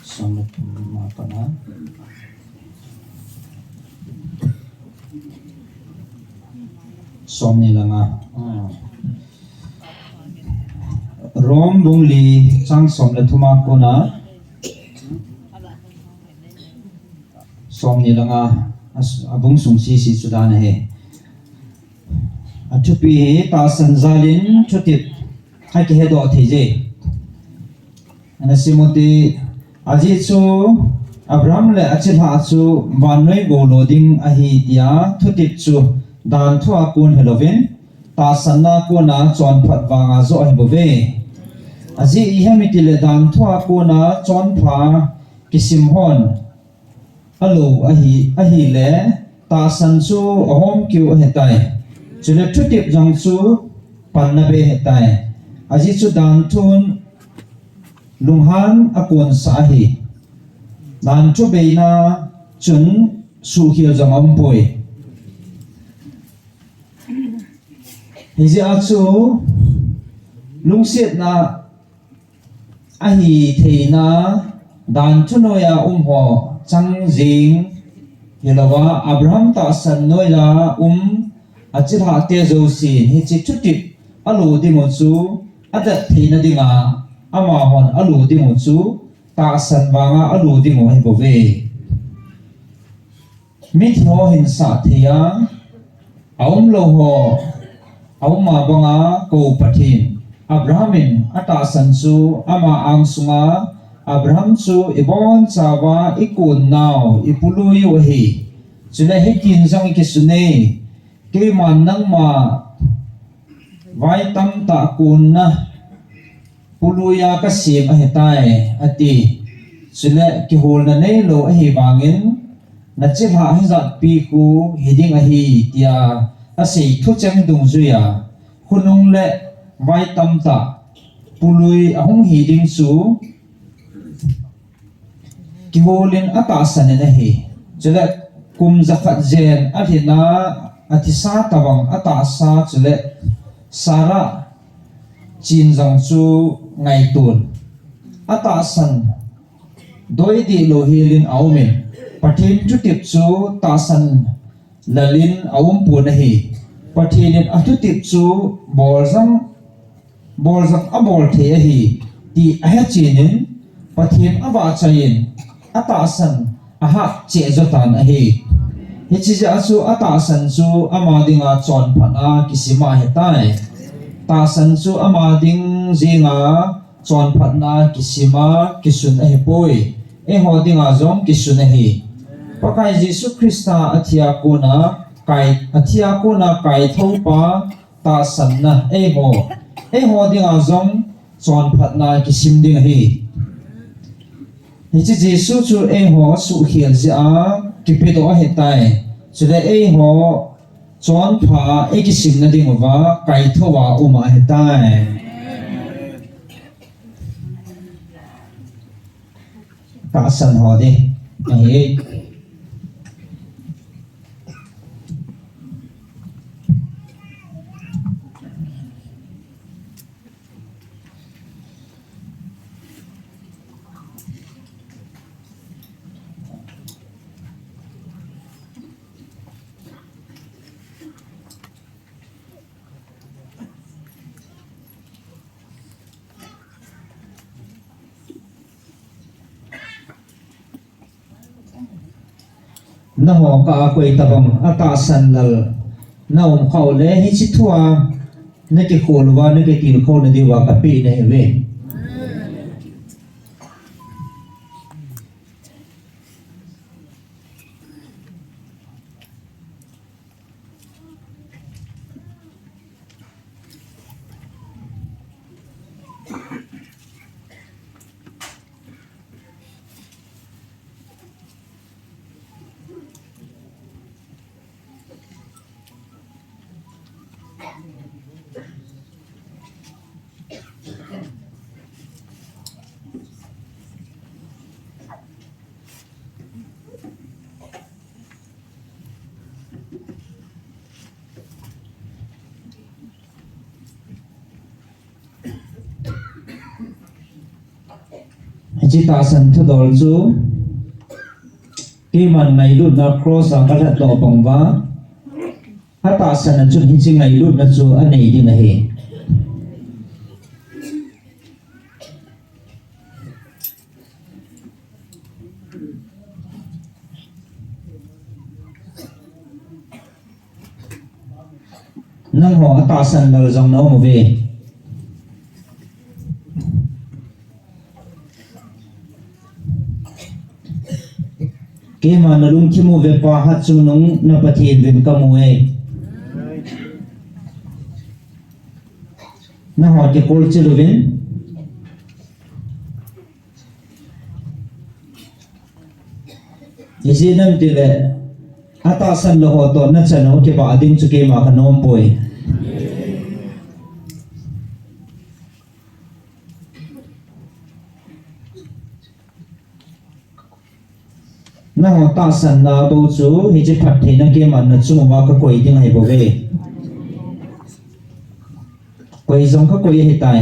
Som le thum ma pana. Som ni le nga. Ah. Rom bung li chang som le thum a kona. Som ni le nga. As-, abung sung sese chu dan ahi. Athupeh hi tahsan jal in thutep akihedoh thei je. Ana sim ute, ajeh chu Abraham le achilhah chu vannoi goulo ding ahi tia thutep chu danthu a kon hilouvin, tahsanna a kona chonphat vanga joh ahibouve. Ajeh ihem itile danthu a kona chonpha kisim hon alou ahi, ahile, tahsan chu ahomkeu ahitai. Chule thutep jong chu panna bei ahitai. Ajeh chu danthun lunghan akonsah ahi. Danthu beina chun suhkhel jong aumpoi. Hijeh a chu lungsetna ahi theina, danthu noiya um ho chang jing hilouva, Abraham tahsan noiya um achilhahte jousen hiche thutep alo dingu chu adat theina dinga, amahon alo dingu chu tahsan vanga alo dingu ahibouve. Mithi ho hinsah thei a, aumlou ho, auma banga kou Pathen, Abraham in atahsan chu ama angsunga, Abraham chu ibonchauva ikonnau, ipului u ahi. Chule hitin jong ikisun e, keiman nangma vai tamtah konna pului a kasem ahitai, ati. Chule kiholna neilou ahivangin, nachilhah hijat pi khu hiding ahi, tia asei thucheng dungjuiya, khonung le vai tamtah pului ahung hiding chu kiholin atahsan in ahi. Chule kum jakhat jen alhin a athisa tabang atahsa chule Sarah chin jong chu ngaitun atahsan doi dihlou helin aumin, Pathen thutep chu tahsan lalin aumpon ahi. Pathen in athutep chu bol jong, bol jong abol thei ahi, ti ahechen in, Pathen avahchoi in, atahsan ahat cheh jotan ahi. Hiche jeh a chu atahsan chu ama dinga chonphatna kisim ahitai. Tahsan chu ama ding jenga chonphatna kisima kisun ahipoi. Eiho dinga jong kisun ahi. Pakai Jesu Christa athia kona kai, athia kona kaithoupa tahsanna eiho, eiho dinga jong chonphatna kisim ding ahi. Hiche Jesu chu eiho suhkhel jeh a kipedoh ahitai. Chule eiho chonpha eikisimna dinguva kaithouva um ahitai. Tahsan ho ding ahi. Nangho kah a koi tabang atahsan lal naum khah uleh hiche thua nakikhol uva nakitilkhou nadiuva kapeh nahiuve. Hiche tahsan thudol chu keiman ngailutna cross a kalhatdoh bang uva, atahsan a chun hiche ngailutna chu anei ding ahi. Nangho atahsan lal jong naum uve. Keima nalungthim uve Pa, hatchungnung na Pathen vin kamu e. Nangho kikholchil uvin. Ijeh inem itile, atahsan lou ho toh nachan u kibah ding chu keima kanom poi. Nangho tahsanna bou chu hiche phattheina keiman nachung uva kakoi ding ahibouve. Koi jong kakoi ahitai.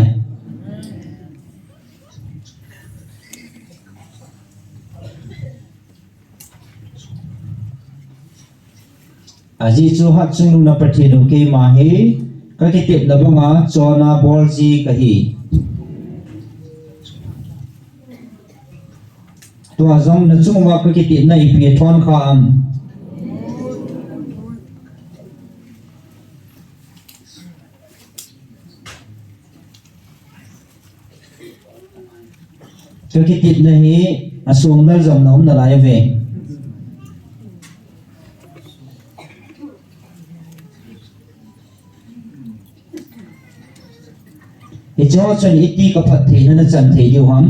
Ajeh chu hatchungnung na Pathen u keima hi, kakitepna banga chonna bol ji kahi. Tua jong nachung uva kakitepna ipi thon kha am? Kakitepna hi asonglel jong naum nalai uve. Hicheho chun iti kaphattheina nachan thei diu ham?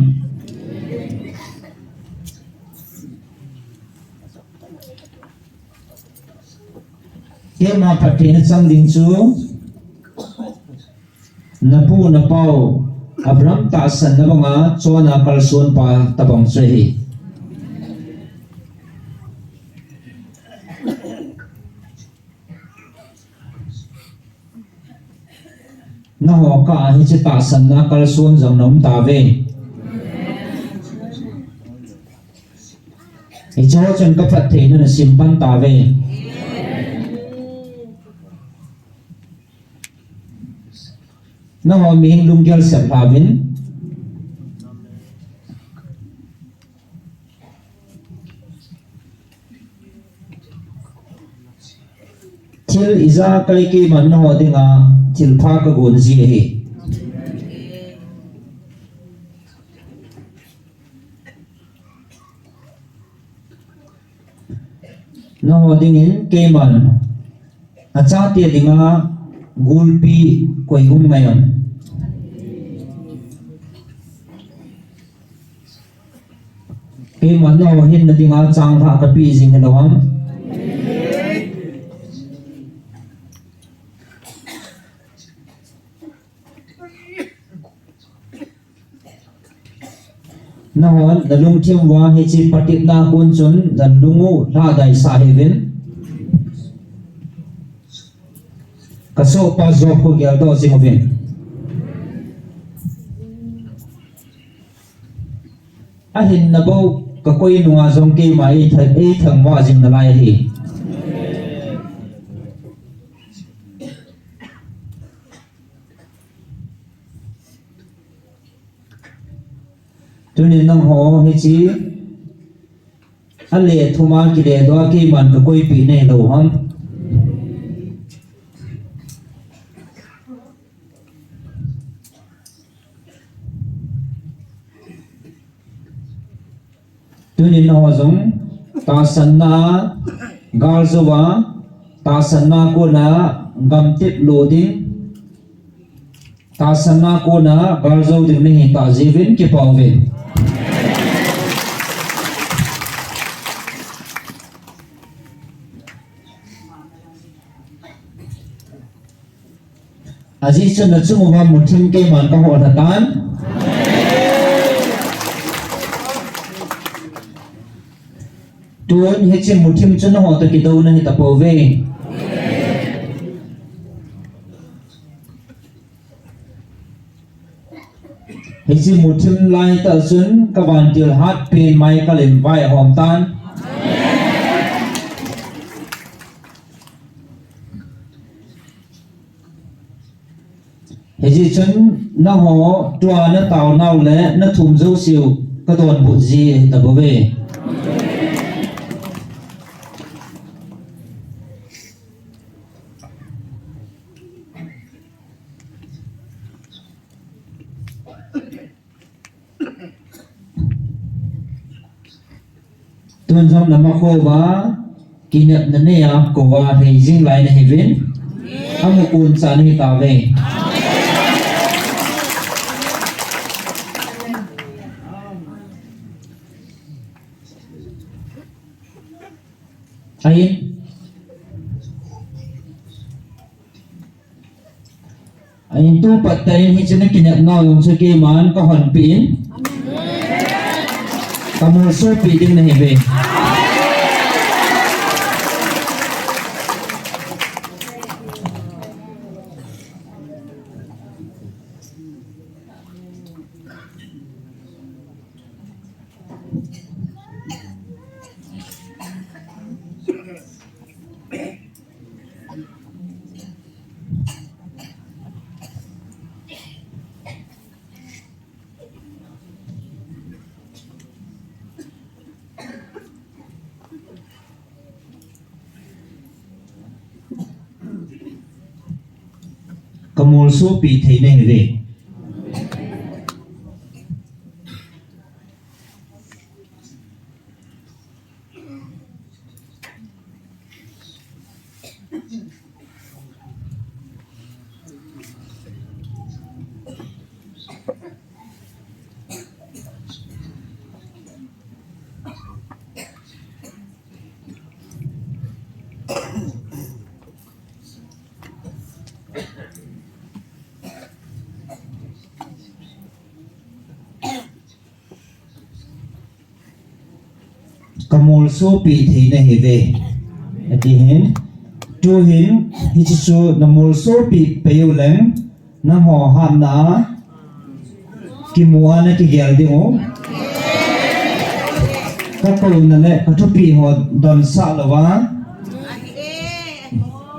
Keima phattheina chang ding chu, napu napau Abraham tahsanna banga chonna kalsonpa tabang chu ahi. Nangho kah a hiche tahsanna kalson jong na um tauve. Hiche ho chun ka phattheina na sim pan tauve. Nangho mihem lunggel sep lhauvin. Thil ijakai keiman nangho dinga thilpha ka gon ji ahi. Nangho dingin keiman achate dinga gulpi koi um ngai am? Keiman nangho hinna dinga changlhah ka pe jing hilou ham? Nangho na lungthim uva hiche patepna kon chun na lung u lhadaisah hih uvin. Ka sohpa Job khu geldoh jing uvin. Ahinna bou ka koi nunga jong keima ei tha-, ei thangvah jing nalai ahi. Tunin nangho hiche ale thuma kiledoh a keiman ka koipi nahi lou ham? Tunin nangho jong tahsanna galjou a, tahsanna kona gamtep lo ding, tahsanna kona galjou ding nahi tah jeh uvin kipa uvin. Ajeh chu nachung uva muthim keiman ka hoh lha tan. Tun hiche muthim chu nangho toh kidouna hita pouve. Hiche muthim laitah chun ka vantil hatpen Michael in vai ahom tan. Hijeh chun nangho tua nataonau le nathum jouseu kadonbut ji ahitabouve. Tun jong namakho uva kinepna neiya kouva lhei jing lai nahiuvin, amu koncha nahitauve. Ahin, ahin tupat tah in hiche nakinepnau jong chu keiman kahonpeh in, kamolsopi ding nahiuve. Kamolsopi thei nahiuve. Kamolsopi thei nahiuve. Ati hin, tuhin, hiche chu namolsopi peh uleng, Nangho hatna a kimu a nakigel ding u. Ka kouna le ka thupeh ho donsah louva,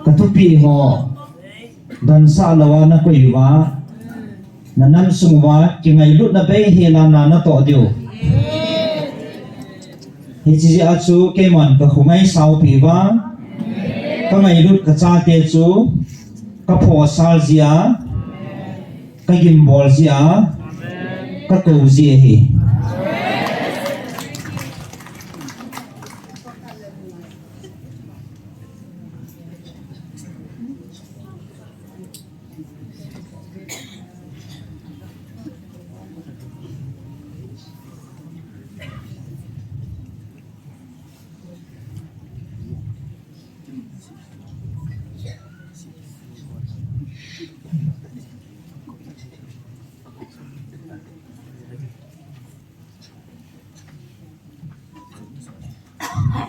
ka thupeh ho donsah louva nakoi uva, na nam sung uva kingailutna beihel a na natoh diu. Hiche jeh a chu keiman ka khongai saopeh uva, ka ngailut ka chate chu ka phosal jeh a, ka gimbol jeh a, ka kou jeh ahi.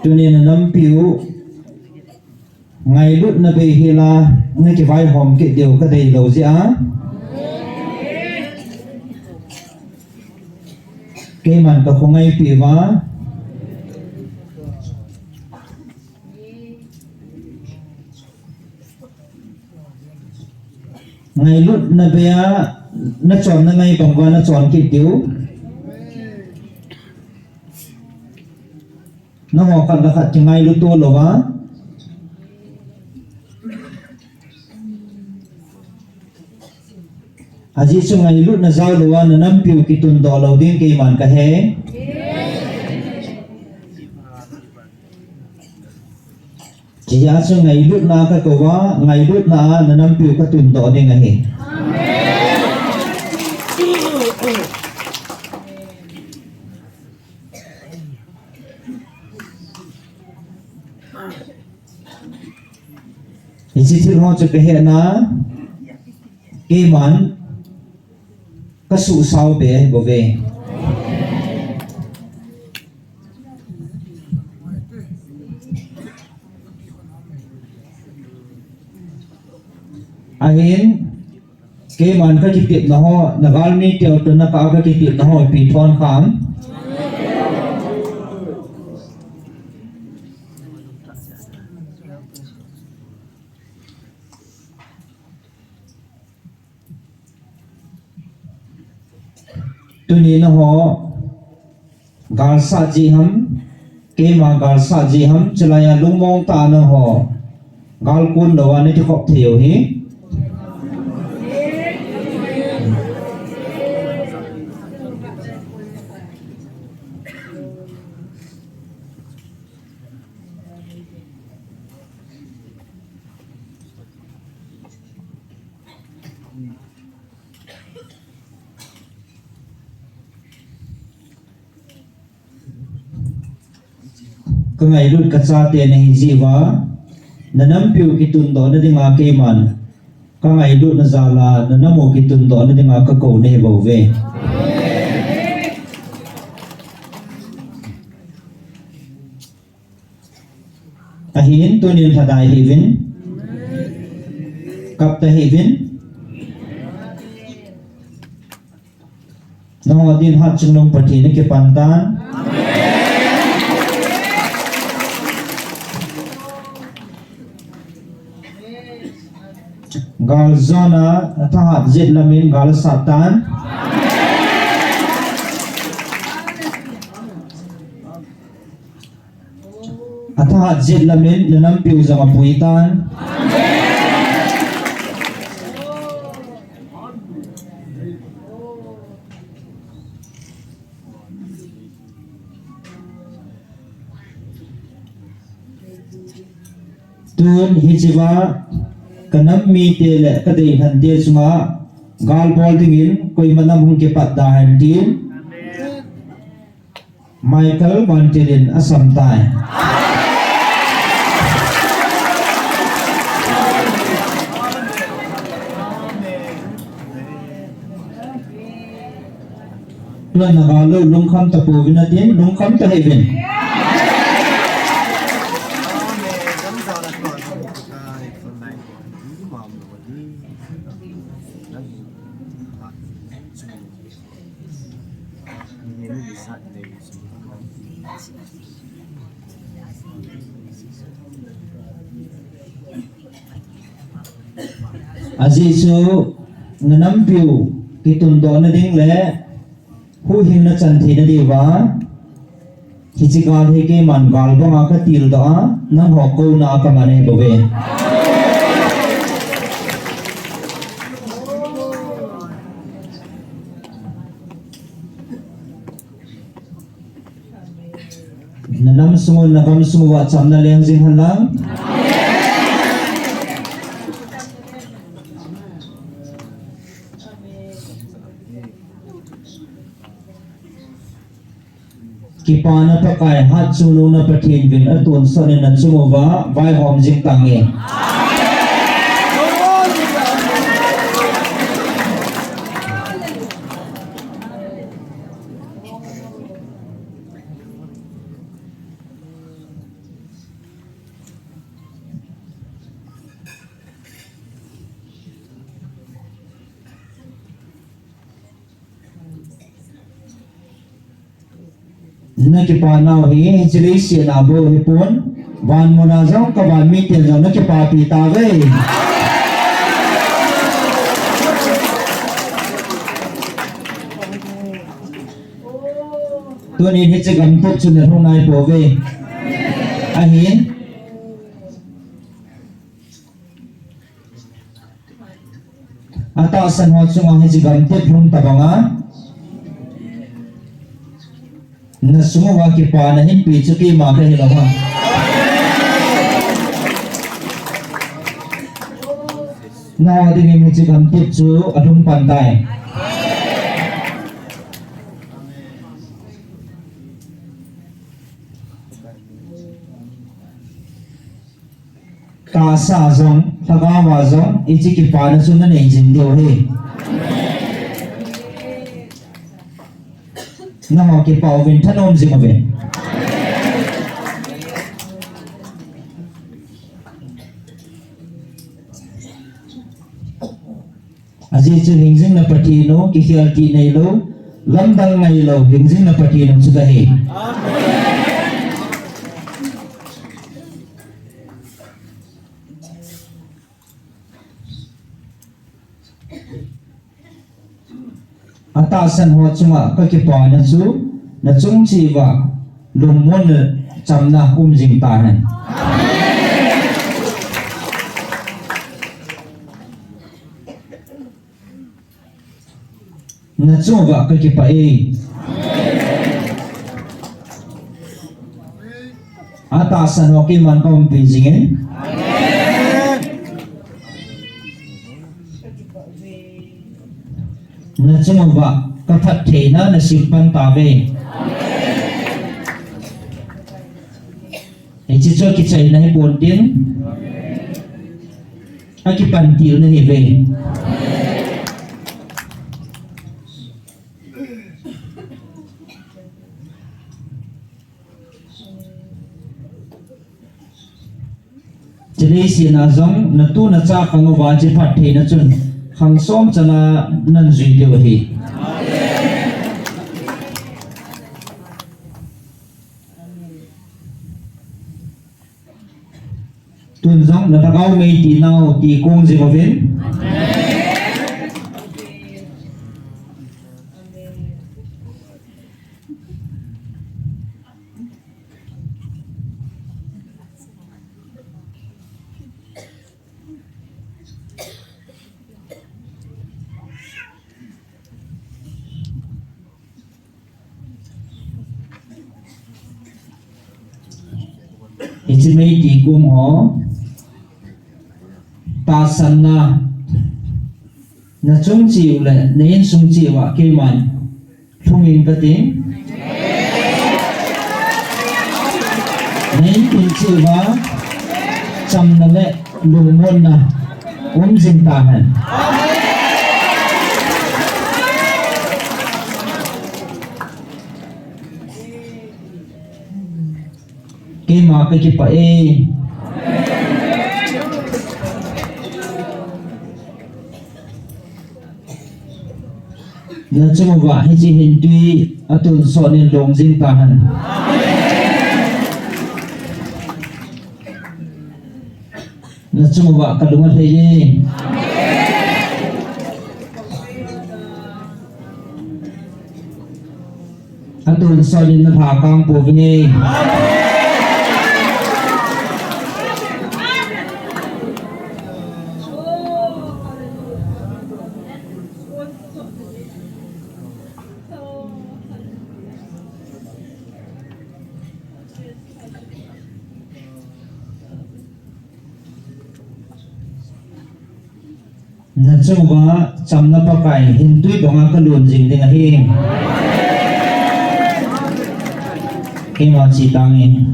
Tuni na nampiu ngailutna beihel a nakivaihom kit diu ka deilou jeh a, keiman ka khongaipeh uva, ngailutna bei a nachonna ngai bang uva nachon kit diu. Nangho khat le khat kingailu to louva, ajeh chu ngailutna jao louva na nampiu kitundoh lou ding keiman kahe. Hiche jeh a chu ngailutna a ka kouva, ngailutna a na nampiu ka tundoh ding ahi. Hiche thil ho chu kahetna, keiman ka suhsao be bouve. Ahin, keiman ka kitepna ho, na galmi teu toh na ka ka kitepna ho ipi thon kham. Tuni nangho galsat jeh ham, keima galsat jeh ham, chulai a lungmong tah a nangho gal kon louva na kikhop thei u hi. Ka ngailut ka chate nahi jeh uva, na nampiu kitundoh na dinga keiman ka ngailutna jal a na nam u kitundoh na dinga ka kou nahi bouve. Ahin tunin lhadai hih uvin. Kap tahih uvin. Nangho din hatchungnung Pathen in akipan tan. Gal jona athahat jet lamin gal asat tan. Athahat jet lamin na nampiu jong apui tan. Tun hichea ka nam mite le ka deilhen te chunga gal bol dingin koima nam hung kipat da hen tin. Michael Vantilin asam tai. Tuan na gal lo lungkham tapouvin atin, lungkham tahih uvin. Ajeh chu na nampiu kitundoh na ding le huhhingna chan theina diuva, hiche gal hi keiman gal banga ka tildoh a, nangho kouna a ka man ahi bouve. Na nam sung u, na gam sung uva chamna leng jing hen lang. Kipana Pakai, hatchungnung na Pathen vin atonsot in na chung uva vaihom jing tange. Na kipanau hi, hiche leiset a bou hipon, van muna jong ka van miten jong na kipapi tauve. Tunin hiche gamtep chu na lhung nai pouve. Ahin. Atahsan ho chunga hiche gamtep lhung tabanga, na sung uva kipana hinpe chu keima kahi lou ham. Nangho dingin hiche gamtep chu alhung pan tai. Tahsa jong, lhagao a jong, hiche kipana chu na nei jing diu ahi. Nangho kipah uvin, thanom jing uvin. Ajeh chu hingjing na Pathen u, kikhel tih neilou, lamdang neilou, hingjing na Pathen u chu kahi. Atahsan ho chunga ka kipana chu, na chung cheh uva lungmonna chamna um jing tahen. Na chung uva ka kipah e. Atahsan ho keiman ka umpi jingin. Na chung uva ka phattheina na simpan tauve. Hiche chu kichaina hipon tin, akipantil na ahiuve. Hiche leiset a jong natu nacha khang uva hiche phattheina chun khang som chana nan jui diu ahi. Tun jong na lhagao mei tinau ti kong jing uvin. Hiche mei ti kong ho, tahsanna, na chung cheh u le na insung cheh uva keiman lhung inge kati. Na inpin cheh uva chamna le lungmonna um jing tahen. Keima ka kipah e. Nachung uva hiche hintui atonsot in long jing tahen. Nachung uva kalung alhai e. Atonsot in nalhakang pouvinge. Nachung uva chamna Pakai hintui banga kalon jing ding ahi. Keima che tange.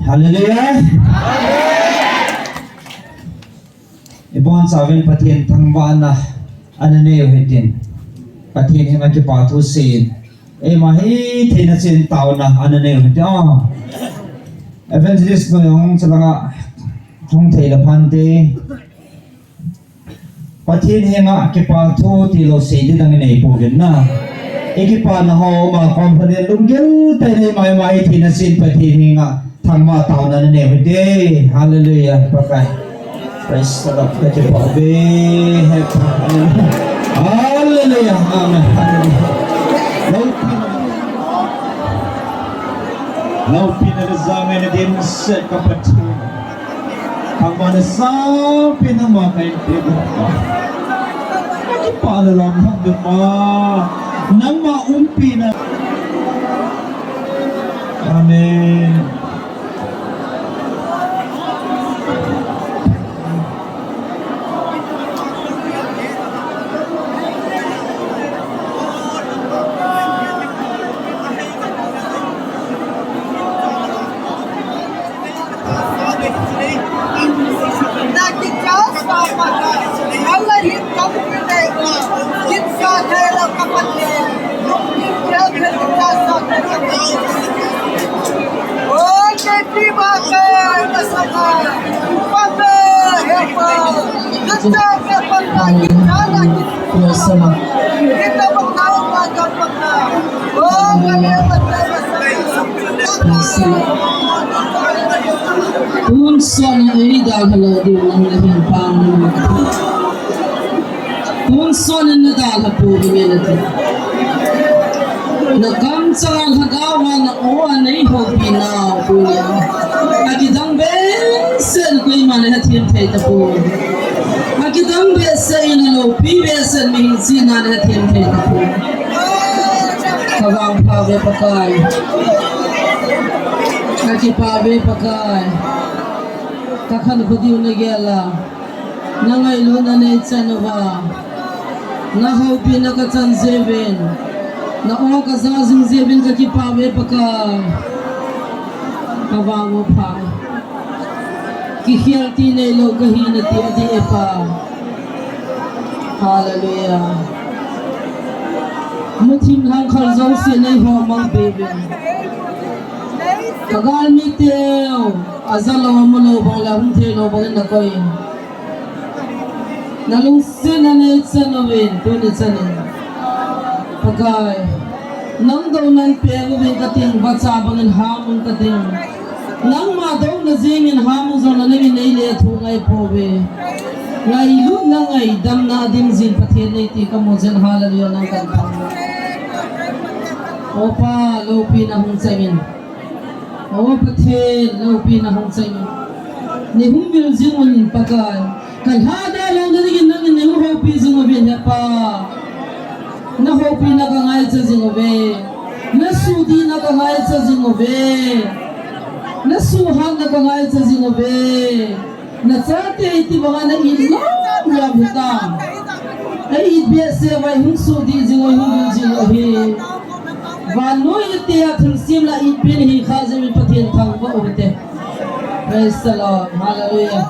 Hallelujah. Ibonchauvin Pathen thangvahna ana neiu hitin. Pathen henga kipathu seiyin, eima hitheina cheh in taona ana neiu hitin. Ah. Evangelist nu jong chalanga hung thei le phante. Pathen henga kipathu tilou sei ding dang inei pouvin na. Ikipana ho ma kom phanin lunggil tah in eima eima hitheina cheh in Pathen henga thangvah taona nanei u hite. Hallelujah, Pakai. Praise the Lord. Kakipah uve. Hallelujah. Amen. Hallelujah. Loupina le jangaina dimset ka Pathen. Thangvahna sangpen nangma kahin pe uve. Kakipah le lamlhah uve Pa. Nangma umpina. Amen. Tonsot in eidalha lou diu nang nahin pang. Tonsot in nadalha pouvinge nati. Nakamchang a lhagao a na-o a neihoupina tunia. Akidang behseh in koima nahethem thei tapoi. Akidang behseh in aloupi behseh in mihem chihna nahethem thei tapoi. Kavangpha uve Pakai. Kakipah uve Pakai. Kakhankho diu nagel a, nangailutna neichan uva, nahoupina kachan jeh uvin, na-o kaja jing jeh uvin kakipah uve Pakai. Kavang u Pakai. Kikhel ti neilou kahi nati adih e Pa. Hallelujah. Muthim lhangkhal jouse neiho mang peh uvin. Kagalmi teu, ajalou amulou bang le ahung theilou bang in nakoi in. Nalungsetna neichan uvin, tuni chan in. Pakai, nang douna in peng uvin kating, vacha bang in ham un kating. Nangma douna jeng in ham u jong le nangin neile thu ngai pouve. Ngailutna ngaidamna adim jin Pathen nei ti kamu jeh in hallelujah nang kahin thangvah. O Pa, loupina hung chang in. O Pathen, loupina hung chang in. Neihung vil jing un Pakai. Kalhadalhah louna dingin nangin neihung houpi jing uvin He Pa. Nahoupina kangaicha jing uve. Nasuhdihna kangaicha jing uve. Nasuhhatna kangaicha jing uve. Nachate iti banga na-it lom lom hitam. Ei it behseh uva eihung suhdih jing u, eihung vil jing u ahi. Vannoi tia thilsem la itpen hi kha jeh in Pathen thangvah u hite. Praise the Lord. Hallelujah.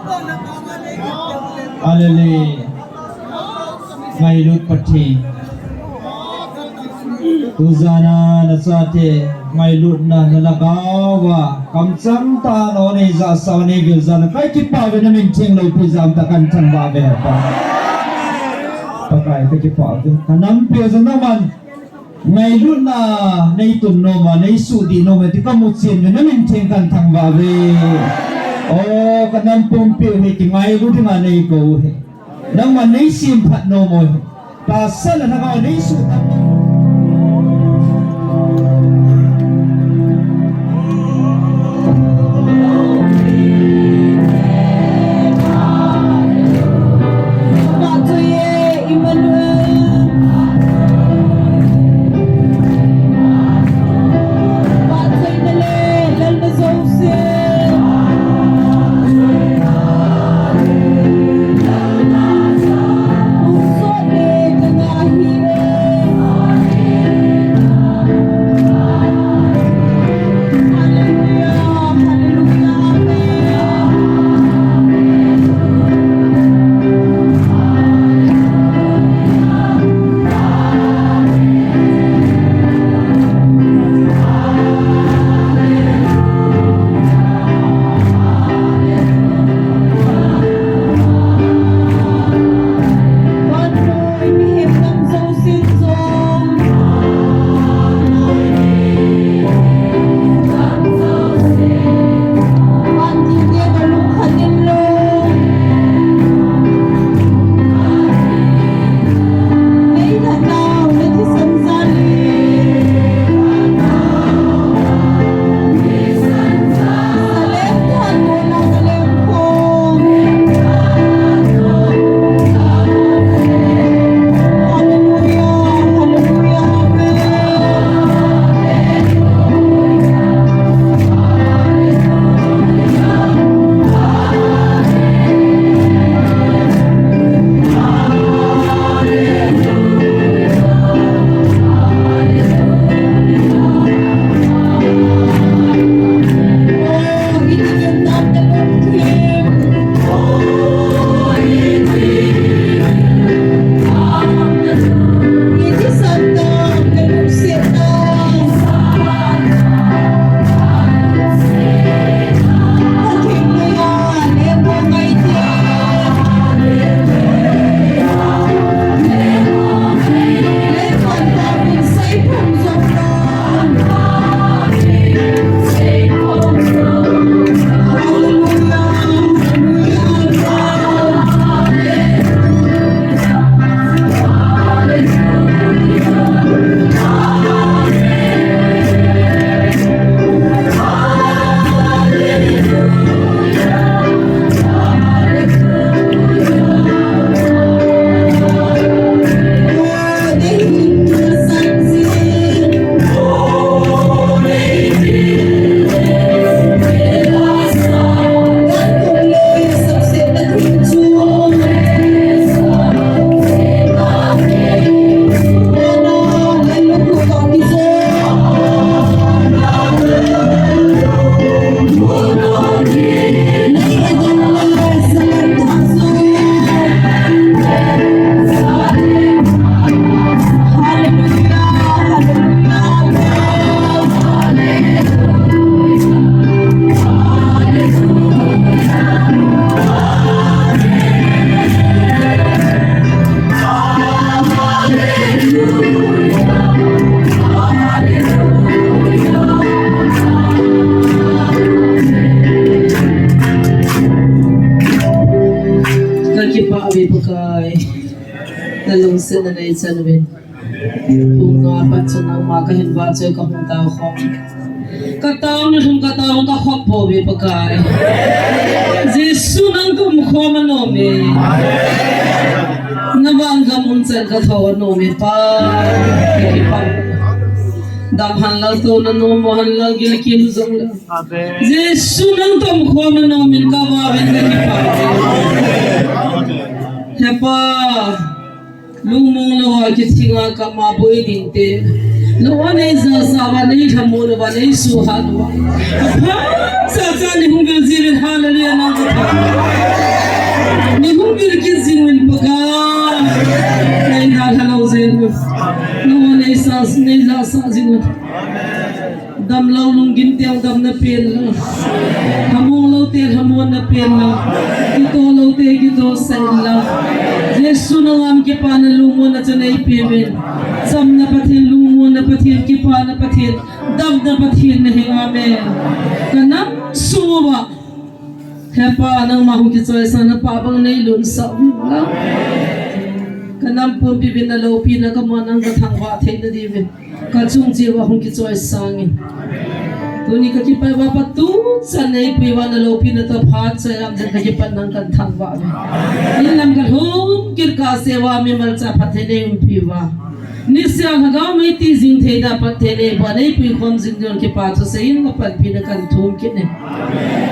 Hallelujah. Ngailut Pathen. Tujana nachate ngailutna nalhagao uva kamchang tah a neija sa neivil jal a kakipah uve, namin theng loupi jal a kathangvah uve Pa. Pakai kakipah uve. Kanampi jong nangman ngailutna neitun nom a, neisuhdih nom a ti kamu chen uve, namin theng kathangvah uve. O, kanam pumpi u hi kingailu dinga neikou u hi. Nangman neisemphat nom u hi. Tahsa le lhagao neisuhtat nom. Kakipah uve Pakai. Nalungsetna neichan uvin. Pung nga pat chun nangma kahin vahchoi kahung tao khom. Katao nalhum katao kakhop pouve Pakai. Jesu nang kaum khom anom e. Navang gam umchan kathou anom e Pa. Kakipah. Dam henlang touna nom henlang gilkel jongleng. Jesu nang kaum khom anom in kavah uvin kakipah. He Pa. Lungmong louva kithing a kama boi ding te. Lou a neija sa uva, neilhamon uva, neisuhat uva. Aphat cha cha neihung vil jing uvin, hallelujah nang katha. Neihung vil kit jing uvin Pakai. Nei Jalha lou jeng u. Nangho nei sa, nei la sa jing u. Damlou lunggim teu damna pen lang. Lhamong lou te lhamonna pen lang. Kitoh lou te kitoh sah in lang. Jesu nangam kipana lungmonna chu nei pe uvin. Chamna Pathen, lungmonna Pathen, kipana Pathen, damna Pathen nahi. Amen. Ka nam sung uva He Pa, nangma hung kichoisang na pa bang nei lungsah uvin lang. Ka nam pumpi uvin na loupina ka mun nang ka thangvah theina diuvin ka chung cheh uva hung kichoisang in. Tuni ka kipah uva pa tuchan nei pui uva na loupina toh phat chai lam jen ka kipat nang kan thangvah uve. In lam ka lhung kit kah seh uva mimal cha phatthei nei umpi uva. Niseh a lhagao mei ti jing thei da phatthei nei uva nei pui khom jing diu kipa thusei in ka panpina kan thum kit e.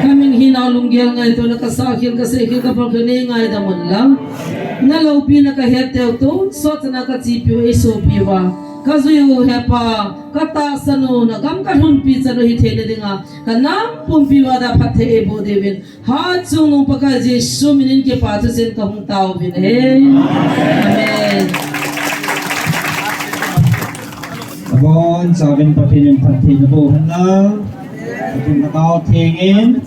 Ka ming hinau lunggel ngaito na ka sah khel ka sei khel ka bol khel nei ngaidam un lang. Na loupina ka het teu tonsot chana ka chepi u ei sopi uva. Ka jui u He Pa, ka tahsan u na gam ka lhunpi chan u hi theina dinga ka nam pumpi uva da phatthei ei boh diuvin. Hatchungnung Pakai Jesu minin kipa thuchen ka hung tao uvin ahi. Amen. Abonchauvin Pathen in phatthei naboh hen lang. Pathen na tao theng in,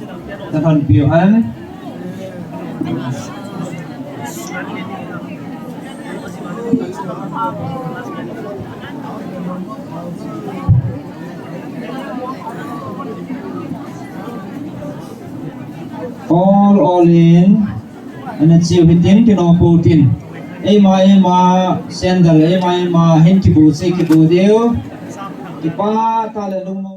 na lhonpi u hen. Ol ol in, ana chiu hitin, kinom pou tin. Eima, eima, sandal, eima, eima, hin kibu che, kibu diu. Kipah tah le lungmong.